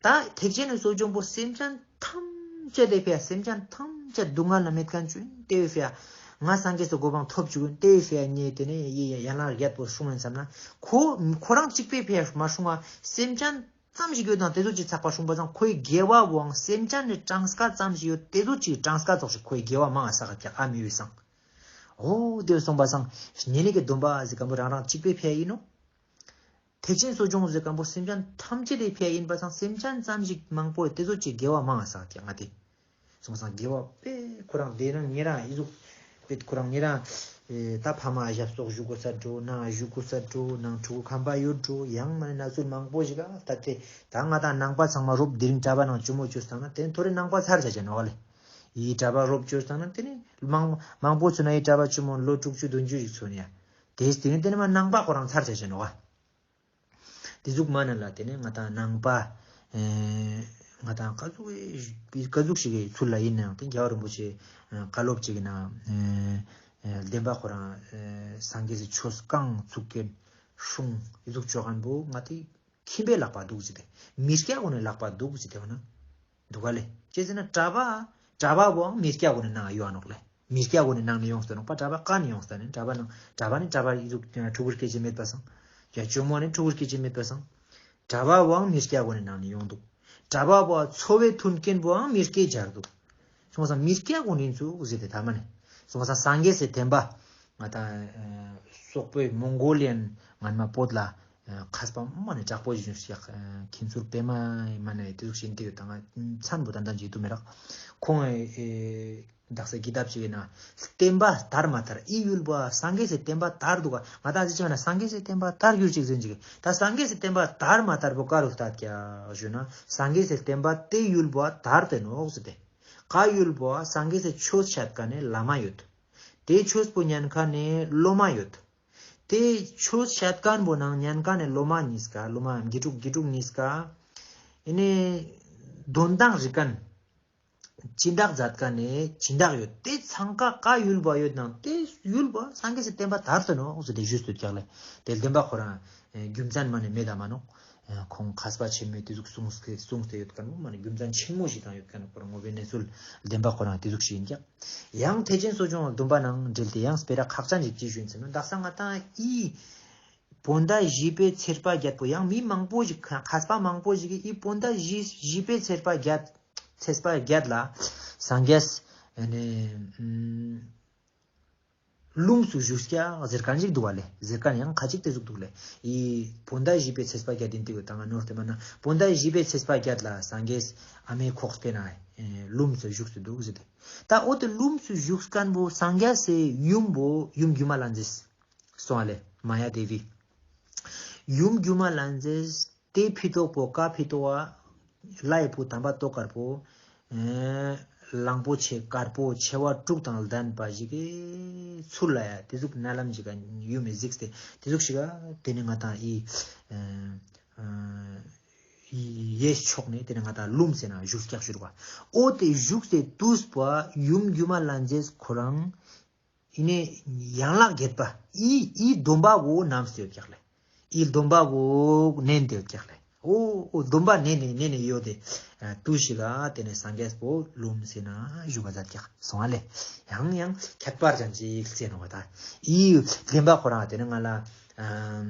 ད་ཐེག་ཆེན་ནི་གསོ་སྦྱོང་པོ་སེམས་ཅན་ཐམས་ཅད་ལས་ཕི་ཡ་སེམས་ཅན་ཐམས་ཅད་སྡུག་བསྔལ་ལ་མེད་མཁན་བཅུ་ཡིན་དེ་བས་ཕི་ཡ་ང་སངས་རྒྱས་སུ་གོ་འཕང་ཐོབ་བཅུག་ཡིན་དེ་བས་ཕི་ཡ་ཉེ་དེ་ནས་ཡི་ཡ་ཡན་ལག་བརྒྱད་པོ་སྲུང་ཡིན་བསམ་ན་ཁོ་ཁོ་རང་གཅིག་པའི་ཕི་ཡ་མ་སྲུང་བ་སེམས་ཅན་ཙམ་ཞིག་ཡོད་དང་དེ་ཚོ་ཅིག་ཚགས་པ་སྲུང་པ་ཙང་ཁོའི་དགེ་བ་བོའང་སེམས་ཅན་ནི་གྲངས་ཀ་ཙམ་ཞིག་ཡོད་དེ་ཚོ་ཅིག་གྲངས་ཀ་ཙོག་ཞིག་ཁོའི་དགེ་བ་མང་ང་བསགས་ཀྱག་ཨ་མི་བའི་སང་། འོ་དེ་སོང་པ་སང་ཉེ་གནས་ཀྱི་སྡོམ་པ་ཟེར་མཁན་པོ་རང་རང་གཅིག་པའི་ཕི་ཡ་ཡིན་ནོ། ཐེག་ཆེན་གསོ་སྦྱོང་ཟེར་མཁན་པོ་སེམས་ཅན་ཐམས་ཅད་ལས་ཕི་ཡ་ཡིན་པ་སང་སེམས་ཅན་ཙམ་ཞིག་མང་པོ་དེ་ཚོ་ཅིག་དགེ་བ་མང་ང་བསགས་ཀྱག་ང་དེ། སོང་ཙང་དགེ་བ་དཔེ་ཁོ་རང་དེ་རང་ཉེ་རང་ཨི་ཟུག་དཔེ་ཁོ་རང་ཉེ་རང་ཨེ་ད་ཕ་མ་ཞབས་སོགས་བཞུགས་དགོས་ས་འགྲོ་ནང་བཞུགས་དགོས་ས་འགྲོ་ནང་ཕྲུ་གུ་ཁམས་པ་ཡོད་འགྲོ་ཡང་མ་ནས་ན་ཚོད་མང་པོ་ཞིག་ཨ་ད་དེ་ད་ང་དང་ནང་པ་ཚང་མ་རོབ་དེ་རིང་གྲྭ་པ་ནང་ཅུ་མོ་བཅོས་བཏང་ན་དེ་ནི་ཐོ་རེ་ནང་པ་ཚར་ཆ་ཆ་ནོག་ལེ། ཡི་གྲྭ་པ་རོབ་བཅོས་བཏང་ན་དེ་ནི་མང་མང་པོ་ཚུ་ན་ཡི་གྲྭ་པ་ཅུ་མོ་ལོ་དྲུག་ཅུ་བདུན་ཅུ་ཞིག་ཚུ་ནི་ཡ་དེ་དེ་ནི་དེ་ནི་མ་ནང་པ་ཁོ་རང་ཚར་ཆ་ཆ་ནོག་ཨ། དེ་ཟུག་མ་ན་ལ་དེ་ནས་ང་དང་ནང་པ། ཨེ་ང་དང་ཀ་ཟུག་ཀ་ཟུག་ཞིག་གི་ཚུལ་ལ་ཡིན་ནའང་དེ་རྒྱལ་བ་རིན་པོ་ཆེ་བཀའ་སློབ་ཅིག་གི་ནང་ཨེ་ཨེ་བདེན་པ་ཁོ་རང་ཨེ་སངས་རྒྱས་སི་ཆོས་རྐང་ཚུགས་ཀྱི་སྲུང་ཨི་ཟུག་ཆོ་གན་པོ་ང་དེ་ཁྱིམ་པའི་ལག་པ་འདུག་ཟེར་ཏེ་མི་སྐྱ་གོ་ནས་ལག་པ་འདུག་ཟེར་ཏེ་འོ་ན། འདུག་ག་ལེ། ཅི་ཟེར་ན་གྲྭ་པ། གྲྭ་པ་བོའང་མི་སྐྱ་གོ་ནས་ནང་ཡོད་ཨ་ནོག་ལེ། མི་སྐྱ་གོ་ནས་ནང་ནས་ཡོང་ས་ནོག་པ་གྲྭ་པ་ཀ་ནས་ཡོང་ས་ནས་གྲྭ་པ་ནང་གྲྭ་པ་ནི་གྲྭ་པ་ཡི་ཟུག་ཕྲུ་གུ་སྐྱེ་ཅི་མེད་པ་སང་། ཡ་ཇོ་མོ་ནི་ཕྲུ་གུ་སྐྱེ་ཅི་མེད་པ་སང་། གྲྭ་པ་བོའང་མི་སྐྱ་གོ་ནས་ནང་ནས་ཡོང་འདུག་གྲྭ་པ་བོ་འཚོ་བའི་མཐུན་རྐྱེན་བོའང་མི་སྐྱ་སྦྱར་འདུག་སོང་ཙང་མི་སྐྱ་གོ་ནས་ཚུགས་ཟེར་ཏེ་ད་མ་ནས། སོང་ཙང་སངས་རྒྱས་སི་བསྟན་པ། ང་དང་སོག་པོའི་མོང་གོ་ལི་ཡན་ངན་མ་བོད་ལ། མཁས་པ་མ་ནས་དྲག་པོ་ཞིག་ཡག་མཁན་ཟུར་པད་མ་མ་ནས་དེ་ཟུག་བཞིན་དེ་ཡོད་དང་མཚན་པོ་ད་ལྟ་མཇལ་དུ་མི་རག་ཁོང་ཨེ་དག་ས་གི་དབ་ཅིག་ཡིན་ན་བསྟན་པ་དར་མ་དར་ཨི་ཡུལ་པོ་སངས་རྒྱས་སི་བསྟན་པ་དར་འདུག་ག་ང་ད་ཅི་ཅི་ན་སངས་རྒྱས་སི་བསྟན་པ་དར་གྱུར་ཅིག་ཟེར་ཅིག་ད་སངས་རྒྱས་སི་བསྟན་པ་དར་མ་དར་པོ་ཀ་རུ་ལྟ་ཀྱ་ཞུ་ན་སངས་རྒྱས་སི་བསྟན་པ་དེ་ཡུལ་པོ་དར་དེ་ནོག་ཟེར་ཏེ་ཀ་ཡུལ་པོ་སངས་རྒྱས་སི་ཆོས་བཤད་མཁན་ནི་བླ་མ་ཡོད། དེ་ཆོས་པོ་ཉན་མཁན་ནི་སློབ་མ་ཡོད། དེ་ཆོས་བཤད་མཁན་པོ་ནང་ཉན་མཁན་ནི་སློབ་མ་གཉིས་ཀ་སློབ་མ་དགེ་ཕྲུག་དགེ་ཕྲུག་གཉིས་ཀ་ཨེ་ནས་དོན་དང་རིག་མཁན་སྦྱིན་བདག་མཛད་མཁན་ནི་སྦྱིན་བདག་ཡོད། དེ་ཚང་ཀ་ཀ་ཡུལ་པ་ཡོད་ནང་དེ་ཡུལ་པ་སངས་རྒྱས་སི་བསྟན་པ་དར་ཏེ་ནོག་ཟེར་ཏེ་ཞུས་སུ་ཀྱག་ལེ། དེ་བདེན་པ་ཁོ་རང་རྒྱུ་མཚན་མ་ནས་མེད་ད་མ་ནོག་ཁོང་མཁས་པ་ཆེན་མོས་དེ་ཟུག་གསུངས་ཏེ་གསུངས་ཏེ་ཡོད་མཁན་པོ་མ་ནས་རྒྱུ་མཚན་ཆེན་མོ་ཞིག་དང་ཡོད་མཁན་པོ་ཁོ་རང་ངོ་བོའི་གནས་ཚུལ་བདེན་པ་ཁོ་རང་དེ་ཟུག་ཞིག་ཡིན་ཀྱག་ཡང་ཐེག་ཆེན་གསོ་སྦྱོང་བདུན་པ་ནང་འབྲེལ་ཏེ་ཡང་སྤེ་ར་ཁག་ཅན་ཞིག་ཅི་ཞུ་ཡིན་ཟེར་ན་དག་ས་ང་དང་ཨི་ བོད་ཟླ་བཞི་པའི་ཚེས་པ་བརྒྱད་པོ། ཡང་མི་མང་པོ་ཞིག་མཁས་པ་མང་པོ་ཞིག་གིས་ཨི་བོད་ཟླ་བཞི་བཞི་པའི་ཚེས་པ་བརྒྱད་ཚེས་པ་བརྒྱད་ལ་སངས་རྒྱས་ཨ་ནི་ཨམ། ལྷུམས་སུ་བཞུགས་ཀྱང་ཟེར་མཁན་ཞིག་འདུག་བ་ལེ། ཟེར་མཁན་ཡང་ཁ་ཅིག་དེ་ཟུག་འདུག་ལེ། ཨི་བོད་ཟླ་བཞི་པའི་ཚེས་པ་བརྒྱད་དེ་འདི་གི་ད་ང་ནོར་ཏེ་མ་ན། བོད་ཟླ་བཞི་པའི་ཚེས་པ་བརྒྱད་ལ་སངས་རྒྱས་ཨ་མའི་ཁོག་པའི་ནང་ལྷུམས་སུ་བཞུགས་སུ་འདུག་ཟེར་ཏེ། ད་འོ་དེ་ལྷུམས་སུ་བཞུགས་མཁན་པོ་སངས་རྒྱས་སི་ཡུམ་པོ་ཡུམ་སྒྱུ་མ་ལྷ་མཛེས་སོང་བ་ལེ། མ་ཡ་དེ་བི། ཡུམ་སྒྱུ་མ་ལྷ་མཛེས་དེ་ཕི་ཏོག་པོ་ཀ་ཕི་ཏོག་བ། ལྷའི་བུ་དམ་པ་ཏོག་དཀར་པོ། ཨེ། གླང་པོ་ཆེ་དཀར་པོ་མཆེ་བ་དྲུག་དང་ལྡན་པ་ཞིག་གི་ཚུལ་ལ་ཡ་དེ་ཟུག་མནལ་ལམ་ཞིག་ག་ཡུམ་མི་གཟིགས་ཏེ་དེ་ཟུག་ཞིག་ག་དེ་ནི་ང་དང་ཨི། ཨེ། ཡེ་ཕྱོགས་ནས་དེ་ནི་ང་དང་ལྷུམས་སེ་ན་བཞུགས་ཀྱག་ཞུ་རུ་བ། ཨོ་དེ་བཞུགས་སེ་དུས་པ་ཡུམ་སྒྱུ་མ་ལྷ་མཛེས་ཁོ་རང་། ཡིན་ནའི་ཡན་ལག་བརྒྱད་པ་ཨི་ཨི་སྡོམ་པ་བོ་ནམ་སེ་ཡོད་ཀྱག་ལེ། ཨི་སྡོམ་པ་བོ་ནན་ཏེ་ཡོད་ཀྱག་ལེ། ཨོ་ཨོ་སྡོམ་པ་ནན་ནས་ནན་ནས་ཡོད་དེ། ཨ། དུས་ཤིག་ག་དེ་ནས་སངས་རྒྱས་པོ་ལྷུམས་སེ་ན་བཞུགས་པ་མཛད་ཀྱག་སོང་བ་ལེ། ཡང་ཡང་ཁྱད་པར་ཅན་ཅིག་སེ་ནོ་བ་ད། ཨི་བདེན་པ་ཁོ་རང་དེ་ནས་ང་ལ། ཨམ།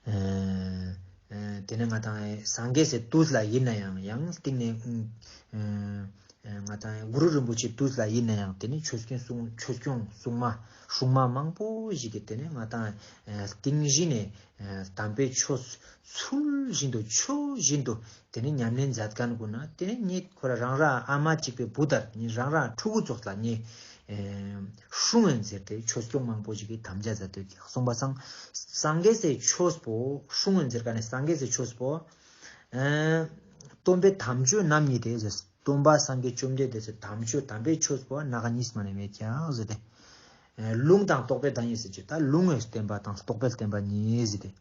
ཨེ། ཨེ། དེ་ནས་ང་དང་སངས་རྒྱས་སི་དུས་ལ་ཡིན་ན་ཡང་ཡང་སྟེང་ནས། ཨེ། ཨེ། ང་དང་གུ་རུ་རིན་པོ་ཆེ་དུས་ལ་ཡིན་ན་ཡང་དེ་ནས་ཆོས་སྐྱོང་སྲུང་ཆོས་སྐྱོང་སྲུང་མ་སྲུང་མ་མང་པོ་ཞིག་གིས་དེ་ནས་ང་དང་ཨེ་སྟེང་གཞི་ནས་ཨེ་དམ་པའི་ཆོས་ཚུལ་བཞིན་དུ་ཆོས་བཞིན་དུ་དེ་ནས་ཉམས་ལེན་མཛད་མཁན་ཀུན་ན་དེ་ནས་ངས་ཁོ་ར་རང་རང་ཨ་མ་གཅིག་པའི་བུ་ལྟར་ངས་རང་རང་ཕྲུ་གུ་ཙོགས་ལ་ངས། ཨེ། སྲུང་ངོ་ཟེར་ཏེ་ཆོས་སྐྱོང་མང་པོ་ཞིག་གིས་དམ་བཅའ་མཛད་དོ་ཀྱག་གསུངས་པ་སང་། སངས་རྒྱས་སི་ཆོས་པོ་སྲུང་ངོ་ཟེར་ག་ནས་སངས་རྒྱས་སི་ཆོས་པོ། ཨེ། སྟོན་པའི་དམ་ཆོས་རྣམ་གཉིས་ཏེ་ཟེར། སྟོན་པ་སངས་རྒྱས་བཅོམ་ལྡན་འདས་སི་དམ་ཆོས་དམ་པའི་ཆོས་པོ་ནག་གཉིས་མ་ནས་མེད་ཀྱག་ཟེར་ཏེ། ཨེ། ལུང་དང་རྟོགས་པའི་བདག་ཉིད་ཟེར་གྱི་ད་ལུང་ངོ་བསྟན་པ་དང་རྟོགས་པའི་བསྟན་པ་གཉིས་ཟེར་ཏེ།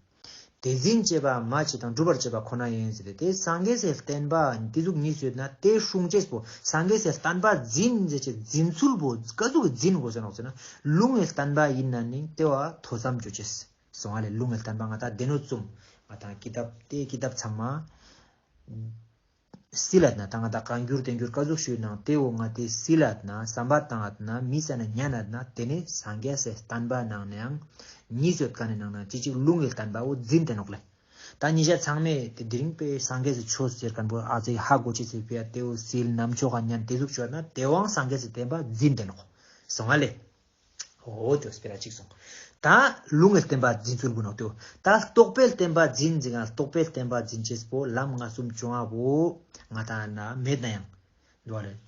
དེ་འཛིན་བྱེད་པ་མ་བྱས་དང་སྒྲུབ་པར་བྱེད་པ་ཁོ་ན་ཡིན་ཟེར་ཏེ། དེ་སངས་རྒྱས་སི་བསྟན་པ་དེ་ཟུག་གཉིས་ཡོད་ན་དེ་སྲུང་བྱེད་པོ་སངས་རྒྱས་སི་བསྟན་པ་འཛིན་ཟེར་བྱེད་འཛིན་ཚུལ་པོ་ག་ཟུག་འཛིན་དགོས་ཟེར་ནོག་ཟེར་ན། ལུང་ངི་བསྟན་པ་ཡིན་ན་ནི་དེ་བ་ཐོས་བསམ་བྱོས་བྱེད་སོང་བ་ལས། ལུང་ངི་བསྟན་པ་ང་དང་སྡེ་སྣོད་གསུམ་ང་དང་ཀི་ཏབ་དེ་ཀི་ཏབ་ཚང་མ། སིལ་ལད་ན་ད་ང་དང་བཀའ་འགྱུར་བསྟན་འགྱུར་ག་ཟུག་ཞུས་ནང་དེ་འོ་ང་དེ་སིལ་ལད་ན་བསམ་པ་བཏང་ལད་ན་མི་ས་ན་ཉན་ལད་ན་དེ་ནས་སངས་རྒྱས་སི་བསྟན་པ་ནང་ནའང་གཉིས་ཡོད་ག་ནས་ནང་ན་ཅི་ཅིག་ལུང་གི་བསྟན་པ་བོ་འཛིན་ཏེ་ནོག་ལེ། ད་ཉི་ཤ་ཚང་མས་དེ་དེ་རིང་པའི་སངས་རྒྱས་སི་ཆོས་ཟེར་མཁན་པོ་ཨ་ཙི་ཧ་གོ་ཅི་ཟེར་པའི་དེ་བོ་སིལ་ནམ་ཆོག་ག་ཉན་དེ་ཟུག་ཆོད་ན་དེ་བང་སངས་རྒྱས་སི་བསྟན་པ་འཛིན་ཏེ་ནོག་སོང་ང་ལེ། འོ་དེ་སྤེ་ར་གཅིག་སོང་། ད་ལུང་གི་བསྟན་པ་འཛིན་ཚུལ་དགོས་ནོག་དེ། ད་རྟོགས་པའི་བསྟན་པ་འཛིན་འཛིན་ག་རྟོགས་པའི་བསྟན་པ་འཛིན་ཅེས་པོ་ལམ་ལྔ་གསུམ་བྱུང་བ་བོ་ང་དང་ན་མེད་ན་ཡང་། འདུག་བ་རེད།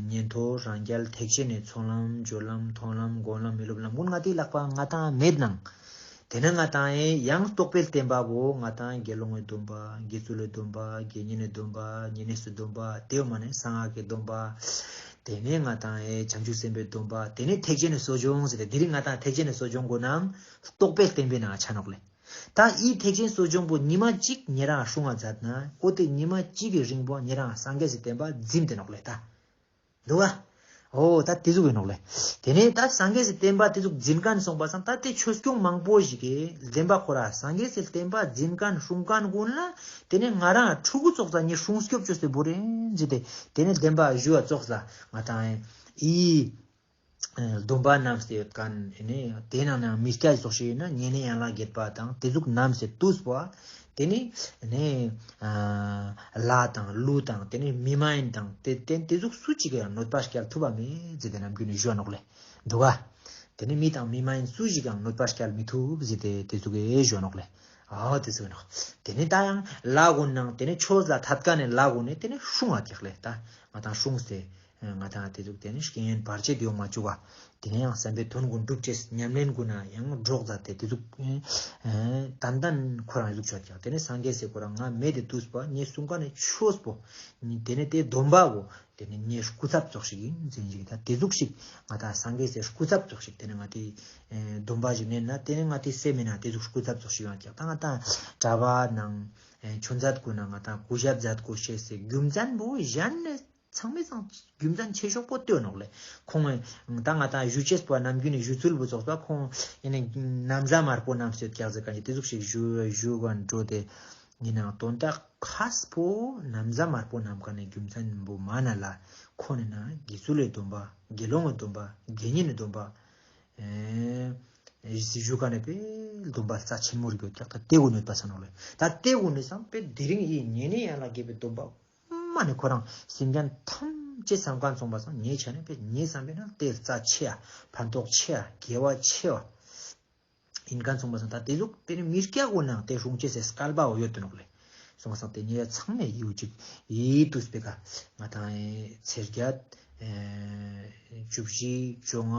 ཉན་ཐོས་རང་རྒྱལ་ཐེག་ཆེན་ནས་ཚོགས་ལམ་སྦྱོར་ལམ་མཐོང་ལམ་སྒོམ་ལམ་མི་སློབ་ལམ་ཀུན་ང་དེ་ལག་པ་ང་དང་མེད་ནང་། དེ་ནས་ང་དང་ཡང་རྟོགས་པའི་བསྟན་པ་བོ་ང་དང་དགེ་སློང་གི་སྡོམ་པ་དགེ་ཚུལ་གྱི་སྡོམ་པ་དགེ་བསྙེན་གྱི་སྡོམ་པ་བསྙེན་གནས་སུ་སྡོམ་པ་དེ་བ་མ་ནས་གསང་སྔགས་ཀྱི་སྡོམ་པ། དེ་ནས་ང་དང་ཨེ་བྱང་ཆུབ་སེམས་དཔའི་སྡོམ་པ་དེ་ནས་ཐེག་ཆེན་གྱི་གསོ་སྦྱོང་ཟེར་ཏེ་དེ་རིང་ང་དང་ཐེག་ཆེན་གྱི་གསོ་སྦྱོང་གོ་ནའང་རྟོགས་པའི་བསྟན་པའི་ནང་ཆ་ནོག་ལེ། ད་ཨི་ཐེག་ཆེན་གསོ་སྦྱོང་པོ་ཉི་མ་གཅིག་ཉེ་རང་སྲུང་བ་མཛད་ན་ཨོ་དེ་ཉི་མ་གཅིག་གི་རིང་པོ་ཉེ་རང་སངས་རྒྱས་སི་བསྟན་པ་འཛིན་ཏེ་ནོག་ལེ་ད། འདུག་ག་ཨོ་ད་དེ་ཟུག་ཡིན་ནོག་ལེ། དེ་ནས་ད་སངས་རྒྱས་སི་བསྟན་པ་དེ་ཟུག་འཛིན་མཁན་སོང་པ་སང་ད་དེ་ཆོས་སྐྱོང་མང་པོ་ཞིག་གིས་བདེན་པ་ཁོ་ར་སངས་རྒྱས་སི་བསྟན་པ་འཛིན་མཁན་སྲུང་མཁན་ཀུན་ལ་དེ་ནས་ང་རང་ཕྲུ་གུ་ཙོགས་ས་ཉི་སྲུང་སྐྱོབ་བཅོས་སེ་བོ་རེན་ཟེར་ཏེ་དེ་ནས་བདེན་པ་ཞུ་བ་ཙོགས་ལ་ང་དང་ཨི། སྡོམ་པ་རྣམས་ཏེ་ཡོད་མཁན་ནི་དེ་ནང་ནས་མི་སྐྱ་ཙོགས་ཤིག་ཡིན་ན་ཉེ་གནས་ཡན་ལག་བརྒྱད་པ་དང་དེ་ཟུག་རྣམས་ཏེ་དུས་པོ་དེ་ནི་ནི་ལྷ་དང་ཀླུ་དང་དེ་ནི་མི་མ་ཡིན་དང་དེ་དེ་དེ་ཟུག་སུ་གཅིག་གིས་ཡང་གནོད་པ་བསྐྱལ་ཐུབ་པ་མེད་ཟེར་ཏེ་ནམ་རྒྱུན་ནས་ཞུ་བ་ནོག་ལེ། འདུག་ག་དེ་ནི་མི་དང་མི་མ་ཡིན་སུ་ཞིག་ཡང་གནོད་པ་བསྐྱལ་མི་ཐུབ་ཟེར་ཏེ་དེ་ཟུག་གི་ཞུ་བ་ནོག་ལེ། ཨ་དེ་ཟུག་ནོག་དེ་ནི་ད་ཡང་ལྷ་ཀུན་ནང་དེ་ནི་ཆོས་ལ་ཐད་ཀ་ནས་ལྷ་ཀུན་ནི་དེ་ནི་སྲུང་བ་ཀྱག་ལེ། ད་ང་དང་སྲུང་སྟེ། ང་དང་དེ་ཟུག་དེ་ནི་རྐྱེན་ངན་བར་ཆད་ཡོང་མ་བཅུག་པ། དེ་ནས་ཡང་བསམ་པའི་དོན་ཀུན་འགྲུབ་ཅེས་ཉམས་ལེན་ཀུན་ན་ཡང་གྲོགས་མཛད་དེ་དེ་ཟུག་ཏན་ཏན་ཁོ་རང་ཟུག་ཆོད་ཀྱང་དེ་ནས་སངས་རྒྱས་སི་ཁོ་རང་ང་མེད་དེ་དུས་པ་ངས་གསུང་མཁན་ནི་ཆོས་པོ། དེ་ནས་དེ་སྡོམ་པ་བོ་དེ་ནས་ངའི་སྐུ་ཚབ་ཙོགས་ཤིག་ཡིན་ཟེར་ཞིག་ད་དེ་ཟུག་ཞིག་ང་དང་སངས་རྒྱས་སི་སྐུ་ཚབ་ཙོགས་ཤིག་དེ་ནས་ང་དེ་སྡོམ་པ་ཞིག་ནས་ན་དེ་ནས་ང་དེ་སེམས་མེད་ན་དེ་ཟུག་སྐུ་ཚབ་ཙོགས་ཤིག་ཡོང་ཀྱང་ད་ང་དང་གྲྭ་པ་ནང་ཆོས་མཛད་ཀུན་ན་ང་དང་གུས་ཞབས་མཛད་དགོས་ཤེས་སི་རྒྱུ་མཚན་བོ་གཞན་ནས། ཚང་མས་ཚང་རྒྱུ་མཚན་ཆེ་ཤོས་པོ་ལྟོས་ནོག་ལེ། ཁོང་ད་ང་དང་ཞུ་ཅེས་པོ་ནམ་རྒྱུན་ནས་ཞུ་ཚུལ་བུ་ཚོགས་པ་ཁོང་ཡིན་ན་ན་བཟའ་དམར་པོ་རྣམས་སུ་ཀྱག་ཟེར་ག་ཅི་དེ་ཟུག་ཞིག་ཞུ་ཞུ་ག་འགྲོ་དེ་ཡིན་ནའང་དོན་དག་ཁས་པོ་ན་བཟའ་དམར་པོ་རྣམས་ག་ནས་རྒྱུ་མཚན་བུ་མ་ན་ལ་ཁོང་ནི་ན་དགེ་ཚུལ་ལས་སྡོམ་པ་དགེ་སློང་གི་སྡོམ་པ་དགེ་བསྙེན་ནི་སྡོམ་པ། ཞུ་ག་ནས་པའི་སྡོམ་པ་རྩ་ཆེན་མོ་རིག་ཡོད་ཀྱག་ད་དེ་གོ་ནོད་པ་ས་ནོག་ལེ། ད་དེ་གོ་ནས་སང་པའི་དེ་རིང་ཡི་ཉེ་ནས་ཡང་ལ་རྒྱས་པའི་སྡོམ་པ་མ་ནས་ཁོ་རང་སེམས་ཅན་ཐམས་ཅད་བསམ་གང་མཚུངས་པ་སང་ཉེ་ཆ་ནས་པའི་ཉེ་བསམ་པའི་ནང་དེ་རྩ་ཆེ་ཡ་ཕན་ཐོགས་ཆེ་ཡ་དགེ་བ་ཆེ་བ། ཡིན་ག་མཚུངས་པ་སང་ད་དེ་ཟུག་དེ་ནི་མི་སྐྱ་གོ་ནང་དེ་སྲུང་ཆེ་སེ་སྐལ་པའོ་ཡོད་དུ་ནོག་ལེ། སོང་སང་དེ་ཉེ་ཚང་མས་ཡིའུ་ཅིག་ཡིད་དུ་སྤེ་ཀ་ང་དང་ཚེར་རྒྱད་བཅུ་བཞི་བཅོ་ལྔ་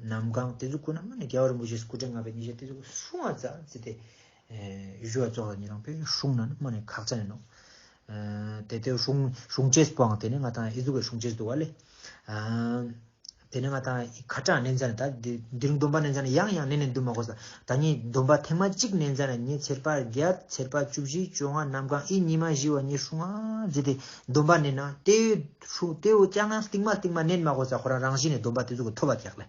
གནམ་གང་དེ་ཟུག་གོ་ན་མ་ནི་རྒྱལ་བ་རིན་པོ་ཆེ་སྐུ་ཕྲེང་ལྔ་པའི་ཉེ་ཆ་དེ་ཟུག་སྲུང་བ་ཙ་ཙི་དེ་ཞུ་བ་ཙོག་ལ་ཉེ་རང་པའི་སྲུང་ན་ནི་མ་ནི་ཁག་ཅན་ཡིན་ནོག་དེ་དེ་སྲུང་སྲུང་ཆེས་པོའང་དེ་ནི་ང་དང་ཨི་ཟུག་གི་སྲུང་ཆེས་འདུག་བ་ལེ། དེ་ནས་ང་དང་ཁ་གྲངས་ནན་ཙ་ནས་ད་འདི་རིང་སྡོམ་པ་ནན་ཙ་ནས་ཡང་ཡང་ནན་ནས་འདུག་མ་གོ་ས། ད་ངས་སྡོམ་པ་ཐེངས་མ་གཅིག་ནན་ཙ་ནས་ངས་ཚེར་པ་བརྒྱད་ཚེར་པ་བཅུ་བཞི་བཅོ་ལྔ་གནམ་གང་ཨི་ཉི་མ་བཞི་བ་ངས་སྲུང་ཨ་ཟེར་ཏེ་སྡོམ་པ་ནན་ན་དེ་སྲུང་དེ་འུ་ཅང་ཡང་སྟིང་མ་སྟིང་མ་ནན་མ་གོ་ས། ཁོ་རང་རང་བཞིན་ནས་སྡོམ་པ་དེ་ཚོ་གི་ཐོབ་པ་རྒྱག་ལེ།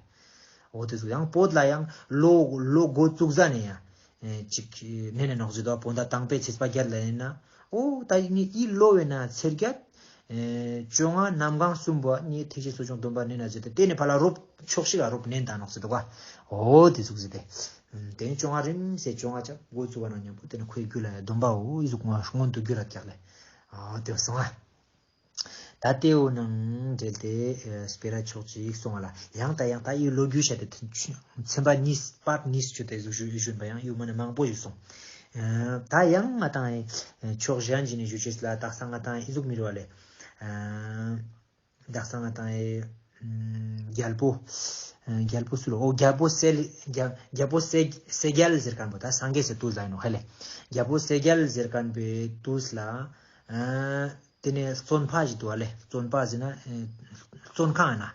འོ་དེ་ཚོ་ཡང་བོད་ལ་ཡང་ལོ་ལོ་འགོ་བཙུགས་ས་ནས་ཡང་ཅིག་ནན་ནས་ནོག་ཟེར་དོ། བོད་ཟླ་དང་པའི་ཚེས་པ་བརྒྱད་ལ་ཡིན་ན་འོ་ད་ངས་ཨི་ལོ་བས་ན་ཚེར་བརྒྱད། བཅོ་ལྔ་གནམ་གང་གསུམ་པོ་ངས་ཐེག་ཆེན་གསོ་སྦྱོང་སྡོམ་པ་ནན་ན་ཟེར་ཏེ་དེ་ནས་ཕར་ལ་རོབ་ཕྱོགས་ཤིག་ལ་རོབ་ནན་ད་ནོག་ཟེར་དོ་ག་འོ་དེ་ཟུག་ཟེར་ཏེ། དེ་ནས་བཅོ་ལྔ་རིམ་ཟེར་བཅོ་ལྔ་ཆ་འགོ་བཙུགས་པ་ན་མཉམ་པོ་དེ་ནས་ཁོའི་རྒྱུད་ལ་ཡང་སྡོམ་པའོ་ཨི་ཟུག་ང་སྔོན་དུ་རྒྱུད་ལ་བཀྱག་ལེ། འོ་དེ་སོང་ང་། ད་ལྟེའུ་ནང་འབྲེལ་ཏེ་སྤེ་ར་ཕྱོགས་ཅིག་སོང་བ་ལ་ཡང་ད་ཡང་ད་ཡི་ལོ་རྒྱུས་བཤད་དེ་ཚན་པ་གཉིས་པར་གཉིས་བཅུ་དེ་ཟུག་ཞུ་ཞུན་པ་ཡང་ཡུ་མ་ནི་མང་པོ་ཞིག་སོང་། ད་ཡང་ང་དང་ཕྱོགས་གཞན་ཞིག་ནས་ཞུ་ཆེས་ལ་དག་ས་ང་དང་ཨི་ཟུག་མི་རུ་བ་ལེ། དག་ས་ང་དང་ཨི་རྒྱལ་པོ་རྒྱལ་པོ་སུ་ལོ་ཨོ་རྒྱལ་པོ་སེ་རྒྱལ་པོ་སེ་སེ་རྒྱལ་ཟེར་མཁན་པོ་ད་སངས་རྒྱས་སེ་ཏུ་ལ་ཡིན་ནོ་ཧེ་ལེ། རྒྱལ་པོ་སེ་རྒྱལ་ཟེར་མཁན་པའི་ཏུས་ལ། དེ་ནས་བཙོན་པ་ཞིག་འདུག་བ་ལེ། བཙོན་པ་ཟེར་ན་བཙོན་ཁང་ཡིན་ན་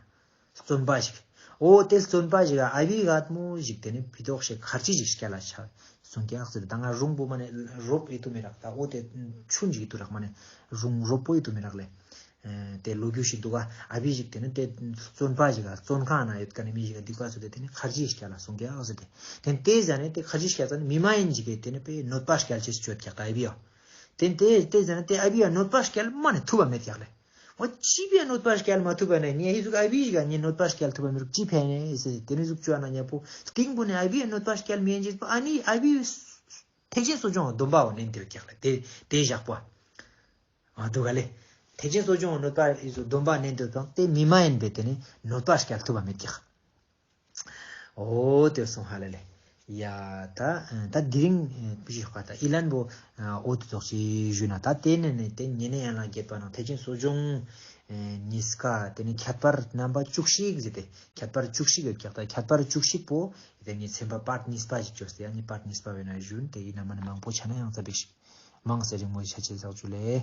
བཙོན་པ་ཞིག་འོ་དེ་བཙོན་པ་ཞིག་ཨ་བི་ག་མོ་ཞིག་དེ་ནས་ཕི་ཏོག་ཞིག་ཁར་ཅི་ཞིག་སྐྱ་ལ་ཆ་སོང་ཀྱག་ཟེར། ད་ང་རུང་པོ་མ་ནས་རོབ་ཡི་ཏུ་མི་རག་ད་འོ་དེ་ཆུན་ཞིག་ཏུ་རག་མ་ནས་རུང་རོབ་པོ་ཡི་ཏུ་མི་རག་ལེ། དེ་ལོ་རྒྱུས་ཤིག་འདུག་ག་ཨ་བི་ཞིག་དེ་ནས་དེ་བཙོན་པ་ཞིག་ག་བཙོན་ཁང་ན་ཡོད་ཀ་ནས་མི་ཞིག་ག་སྡིག་པ་ཚོ་དེ་དེ་ནས་ཁར་ཅི་ཞིག་སྐྱ་ལ་སོང་ཀྱག་ཟེར་དེ། དེ་དེ་ཟ་ནས་དེ་ཁར་ཅི་སྐྱ་ཙ་ནས་མི་མ་ཡིན་ཞིག་གི་དེ་ནས་པའི་གནོད་པ་སྐྱལ་ཆེས་ཆོད་ཀྱག་ད་ཨ་བི་ཡོ། དེ་དེ་དེ་ཟེར་ན་དེ་ཨ་བི་ཡ་གནོད་པ་སྐྱལ་མ་ནས་ཐུབ་པ་མེད་ཀྱག་ལེ། འོ་ཅི་བས་གནོད་པ་སྐྱལ་མ་ཐུབ་པ་ནས་ངས་ཧི་ཟུག་ཨ་བི་ཞིག་ག་ངས་གནོད་པ་སྐྱལ་ཐུབ་པ་མི་རུག་ཅི་ཕན་ནས་ཟེར་དེ་ནས་ཟུག་བཅོ་ན་ཉ་པོ་སྟིང་པོ་ནས་ཨ་བི་ཡ་གནོད་པ་སྐྱལ་མི་ཡན་ཅིག་ཨ་ནི་ཨ་བི་ཐེག་ཆེན་གསོ་སྦྱོང་སྡོམ་པའོ་ནན་དེར་ཀྱག་ལེ། དེ་དེ་བཞག་པོ་ཨ་འདུག་ག་ལེ། ཐེག་ཆེན་གསོ་སྦྱོང་གནོད་པ་ཡི་ཟུག་སྡོམ་པ་ནན་དེར་ཀྱང་དེ་མི་མ་ཡིན་པས་དེ་ནས་གནོད་པ་སྐྱལ་ཐུབ་པ་མེད་ཀྱག་འོ་དེ་སོང་ཧ་ལ་ལེ། ཡ་ད་ད་དེ་རིང་པི་ཞིག་ཧ་ད་ཨི་ལན་པོ་འོ་དེ་ཙོག་ཅིག་ཞུས་ན་ད་དེ་ནས་ནས་དེ་ཉེ་ནས་ཡང་ལ་རྒྱས་པ་ནང་ཐེག་ཆེན་གསོ་སྦྱོང་གཉིས་ཀ་དེ་ནས་ཁྱད་པར་རྣམ་པ་བཅུ་གཅིག་ཟེར་ཏེ་ཁྱད་པར་བཅུ་གཅིག་ཡོད་ཀྱག་ད་ཁྱད་པར་བཅུ་གཅིག་པོ་དེ་ངས་ཚན་པ་པར་གཉིས་པ་ཞིག་བཅོས་ཏེ་ཡང་ངས་པར་གཉིས་པ་བས་ན་ཞུན་དེ་ཡིན་ན་མ་ནས་མང་པོ་ཆ་ན་ཡང་ཙ་པིག་ཞིག་མང་སེ་རིང་མོ་ཞིག་ཆ་ཆེ་ཟག་ཅུ་ལེ།